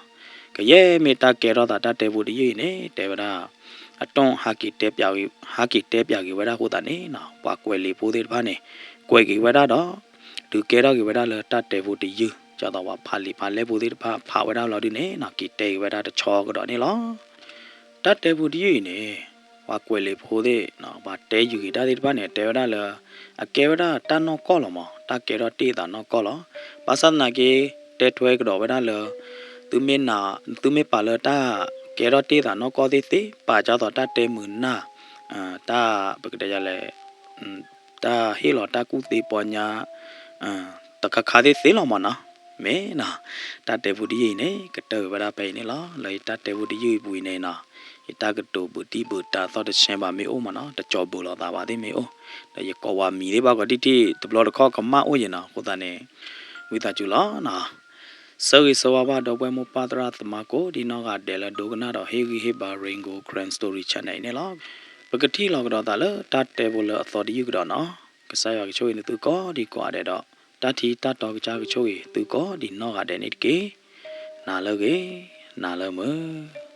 ကယဲၢ်မ့ၢ်တၢ်ကဲထီၣ်သးတၢ်တဲဖိတယုၢ်အံၤန့ၣ် တဲဝဲဒၣ် အတိၢ်ဟးက့ၤတဲပျးက့ၤ ဟးက့ၤတဲပျးက့ၤဝဲဒၣ်အဃိသတးန့ၣ်နီၤ ပှၤကွဲးလံာ်ဖိသ့ၣ်တဖၣ်န့ၣ် ကွဲးက့ၤဝဲဒၣ်ဒီး ဒုးကဲထီၣ်က့ၤဝဲဒၣ်လၢတၢ်တဲဖိတယုၢ် ဒ်သိးပှၤဖးလံာ်ဖးလဲၢ်ဖိသ့ၣ်တဖၣ်ဖးဝဲဒၣ်လီၤဒုန့ၣ်နီၤ က့ၤတဲက့ၤဝဲဒၣ်တဆီကဒီးန့ၣ်လီၤ. တၢ်တဲဖိတယုၢ်အံၤန့ၣ် ပှၤကွဲးလံာ်ဖိသ့ၣ် ပှၤတဲယုၢ်ဂ့ၤတၢ်သ့ၣ်တဖၣ်န့ၣ် တဲဝဲဒၣ်လၢ အကဲဝဲဒၣ်တၢ်နီၢ်ကီၢ်လီၤမး တၢ်ကဲထီၣ်တ့ၢ်သးနီၢ်ကီၢ်လီၤ. ဘၣ်ဆၣ်သနာ်က့ တဲထွဲကဒီးဝဲဒၣ်လၢ သုမ့ၢ်နာ် သုမ့ၢ်ပာ်လၢတၢ်ကဲထီၣ်တ့ၢ်သးနီၢ်ကီၢ်သ့ၣ်သ့ၣ် ပာ်ဒ်သိးတၢ်တဲမုာ်နၢ် တၢ် ပကတဲယၤလဲၣ် တၢ်ဟ့ၣ်လီၤတၢ်ကူၣ်သ့ပီညါ တခါခါသ့ၣ်သ့ၣ်လီၤမးနီၤ. မ့ၢ်နီၤ တၢ်တဲဖိတယုၢ်အံၤန့ၣ် ကတၢၢ်က့ၤဝဲဒၣ်ဖဲအံၤန့ၣ်လီၤ. လၢယတၢ်တဲဖိတယုၢ်အံၤပူၤအံၤန့ၣ်နီၤ ယတၢ်ကတိၤဘုးတံၢ်ဘုးတၢ်သီၣ်တဆဲဘၣ်မ့ၢ်အိၣ်မးနီၤ တကၠီၤဘုးလိာ်သးဘၣ်သ့ၣ်မ့ၢ်အိၣ် ဒီးယကိးဝၤမံၤသ့ၣ်ဘၣ်ကီးတံၢ်တံၢ်တဘျီတခီၣ်ကမၣ်အိၣ်ယံၤနီၤ အဃိသတးန့ၣ် ဝံသးစူၤလီၤနီၤ. ဆၢဂ့ၤဆၢဝါဘၣ်ဒီပုၢ်ဝဲၢ်မိၢ်ပၢ်သရၣ်သမါကိးဒံနီၢ်ဂၤဒဲးလၢဒိကနၣ်ဒီးဟ့ၣ်ဂံၢ်ဟ့ၣ်ဘါ Rain Gold Karen Story Channel အံၤန့ၣ်လီၤ. ပကထံၣ်လိာ်ကဒီးသးလၢတၢ်တဲဖိလၢအသီတယုၢ်ကဒီးနီၤ. ကစၢ်ယွၤကဆိၣ်ဂ့ၤနသုကိးဒံကိးဂၤဒဲးဒီး တၢ်ထံၣ်တၢ်တီကစၢ်ကဆိၣ်ဂ့ၤသုကိးဒံနီၢ်ဂၤဒဲးန့ၣ်တက့ၢ်. နၤလၢအဂ့ၤ နၤလၢမုာ်